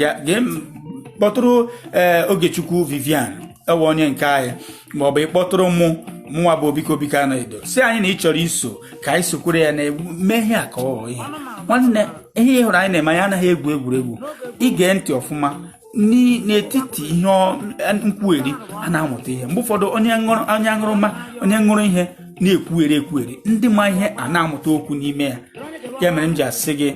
Speaker 1: kpọtụrụ ee Ogechukwu Vivian, ewe onye nke anyị, maọbụ ịkpọtụrụ mụ, mụnwa bụ Obiko Obika na-edo, si anyị na ị chọrọ iso ka anyị sokwere ya na-eme ihe a ka ọ ghọọ ihe. Nwanne, ihe ị hụrụ anyị na-eme, anyị anaghị egwu egwuregwu. Ige ntị ọfụma n'etiti ihe nkwugheri a na-amụta ihe. Mgbe ụfọdụ onye aṅụrụma, onye ṅụrụ ihe na-ekwugheri ekwugheri, ndị ma ihe a na-amụta okwu n'ime ya. Ya mere m ji asị gị,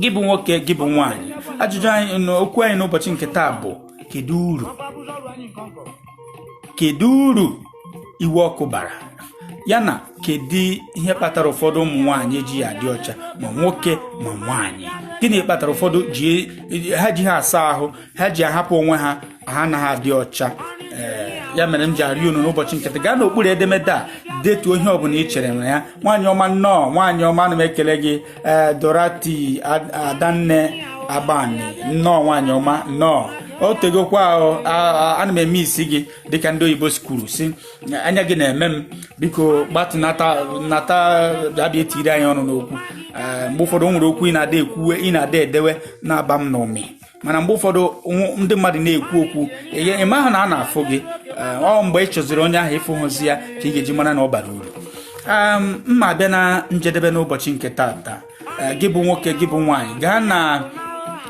Speaker 1: gị bụ nwoke, gị bụ nwaanyị, ajụjụ anyị na okwu anyị n'ụbọchị nke taa bụ: kedu uru iwe ọkụ bara, ya na kedu ihe kpatara ụfọdụ ụmụ nwaanyị ejighị adị ọcha, ma nwoke ma nwaanyị? Gịnị kpatara ụfọdụ ji ha ji ha asa ahụ, ha ji ahapụ onwe ha, ha anaghị adị ọcha? Ee, ya mere m ji arịọ unu n'ụbọchị nkịtị, gaa n'okpuru edemede a, detuo ihe ọbụla ị chere na ya. Nwaanyị ọma, nnọọ. Nwaanyị ọma, ana m ekele gị. Ee, Dorati Adanne Agbani, nnọọ. Nwaanyị ọma, nnọọ. O tegokwa ahụ, ana m eme isi gị dịka ndị oyibo kwuru si anya gị na-eme m. Biko gbatụ nata nata, bịa bịa etiri anyị ọnụ n'okwu. Ee, mgbe ụfọdụ o nwere okwu ị na-ada ekwuwe, ị na-ada edewe na-aba m n'ụmị, mana mgbe ụfọdụ ndị mmadụ na-ekwu okwu, ị maghị na a na-afụ gị. Ee, ọ mgbe ị chọziri onye ahụ ịfụhụzi ya ka ị ga-eji mara na ọ bara uru. Mma abịa na njedebe n'ụbọchị nke taata. Ee, gị bụ nwoke, gị bụ nwaanyị, gaa na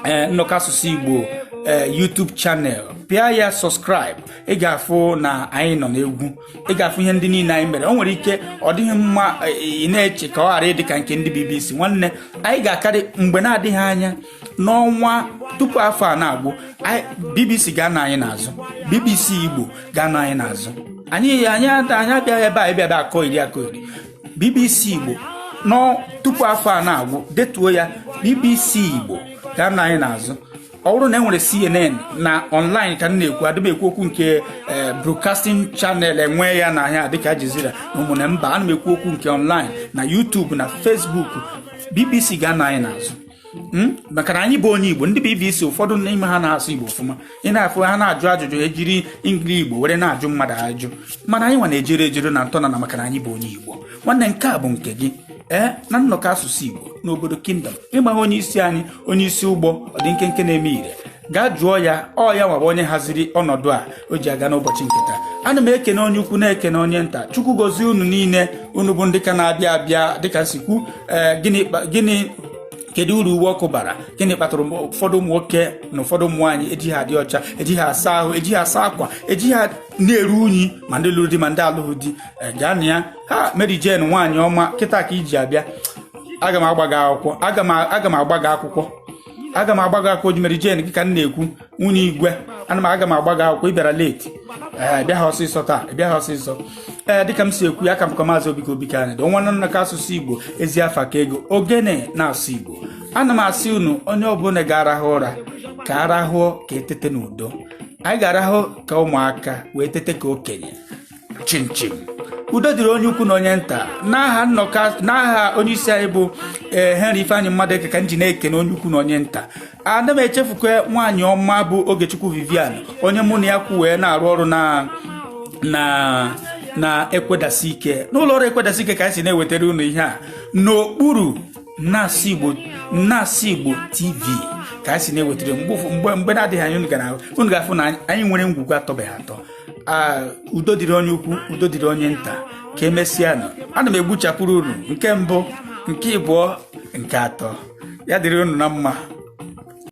Speaker 1: ee nnọkọ asụsụ Igbo ee YouTube channel, pịa ya subscribe. Ị ga-afụ na anyị nọ n'egwu, ị ga-afụ ihe ndị niile anyị mere. O nwere ike ọ dịghị mma, ị na-eche ka ọ ghara ịdị ka nke ndị BBC. Nwanne, anyị ga-akarị mgbe na-adịghị anya n'ọnwa tupu afọ a na-agwụ. BBC ga-anọ anyị n'azụ, BBC Igbo ga-anọ anyị n'azụ. Anyị abịaghị ebe a ịbịa bịa akọ iri akọ iri. BBC Igbo nọ tupu afọ a na-agwụ, detuo ya, BBC Igbo ga-anọ anyị n'azụ. Ọ bụrụ na e nwere CNN na online ka m na-ekwu, adịm ekwu okwu nke broadcasting channel enwe ya na ahịa dịka Aljazeera na ụmụnne mba. Ana m ekwu okwu nke online na YouTube na Facebook. BBC ga-anọ anyị n'azụ, maka na anyị bụ onye Igbo. Ndị BBC, ụfọdụ n'ime ha na-asụ Igbo ọfụma. Ị na-afụ ha na-ajụ ajụjụ, ejiri ngili Igbo were na-ajụ mmadụ ajụ, mana anyị nwa na-ejere ejere na ntọna na maka na anyị bụ onye Igbo. Nwanne, nke a bụ nke gị, ee, na nnọkọ asụsụ Igbo n'obodo Kingdom. Ịgbagha onye isi anyị, onye isi ụgbọ ọ dị nkenke na-eme ire, gaa jụọ ya. Ọ ya nwabụ onye haziri ọnọdụ a o ji aga n'ụbọchị nke taa. Ana m ekene onye ukwu, na-ekene onye nta. Chukwu gozie unu niile, unu bụ ndị ka na-abịa abịa. Dịka sikwu ee, gịnị, kedu uru uwe ọkụ bara? Gịnị kpatara ụfọdụ ụmụ nwoke na ụfọdụ ụmụ nwaanyị ejighị adị ọcha, ejighị asa ahụ, ejighị asa akwa, ejighị na-eru unyi, ma ndị lụrụ di ma ndị alụghị di? Gaa na ya ha. Mary Jane, nwaanyị ọma, kịta ka iji abịa. Aga m agba gị akwụkwọ, aga m agba gị akwụkwọ, aga m agba gị akwụkwọ. Mary Jane, gị ka m na-ekwu, nwunye igwe. Ana m aga m agba gị akwụkwọ. Ị bịara late. Ee, bịa ha ọsịsọ taa, bịa ha ọsịsọ. Ee, dịka m si ekwu ya, ka m ka Maazị Obika Obika anyị dị nwanne nnọkọ asụsụ Igbo, ezi afa ka ego ogene na-asụ Igbo. Ana m asị unu, onye ọbụla ga-arahụ ụra, ka arahụọ ka etete n'udo. Anyị ga-arahụ ka ụmụaka wee tete ka okenye. Chinchin, udo dịrị onye ukwu na onye nta. N'aha nnọkọ, n'aha onye isi anyị bụ ee Henry Ifeanyị Mmadụ, ka m ji na-ekene onye ukwu na onye nta. Ana m echefukwa nwaanyị ọma bụ Ogechukwu Vivian, onye mụ na ya kwu wee na-arụ ọrụ na Ekwedasi Ike, n'ụlọ ọrụ Ekwedasi Ike, ka anyị si na-ewetara unu ihe a n'okpuru Nnasị Igbo, Nnasị Igbo TV, ka anyị si na-ewetara. Mgbe na-adịghị anya, unu ga-afụ na anyị nwere ngwugwu atọbeghị atọ. Udo dịrị onye ukwu, udo dịrị onye nta. Ka emesịanụ. Ana m egbuchapụrụ unu nke mbụ, nke ịbụọ, nke atọ. Ya dịrị unu na mma.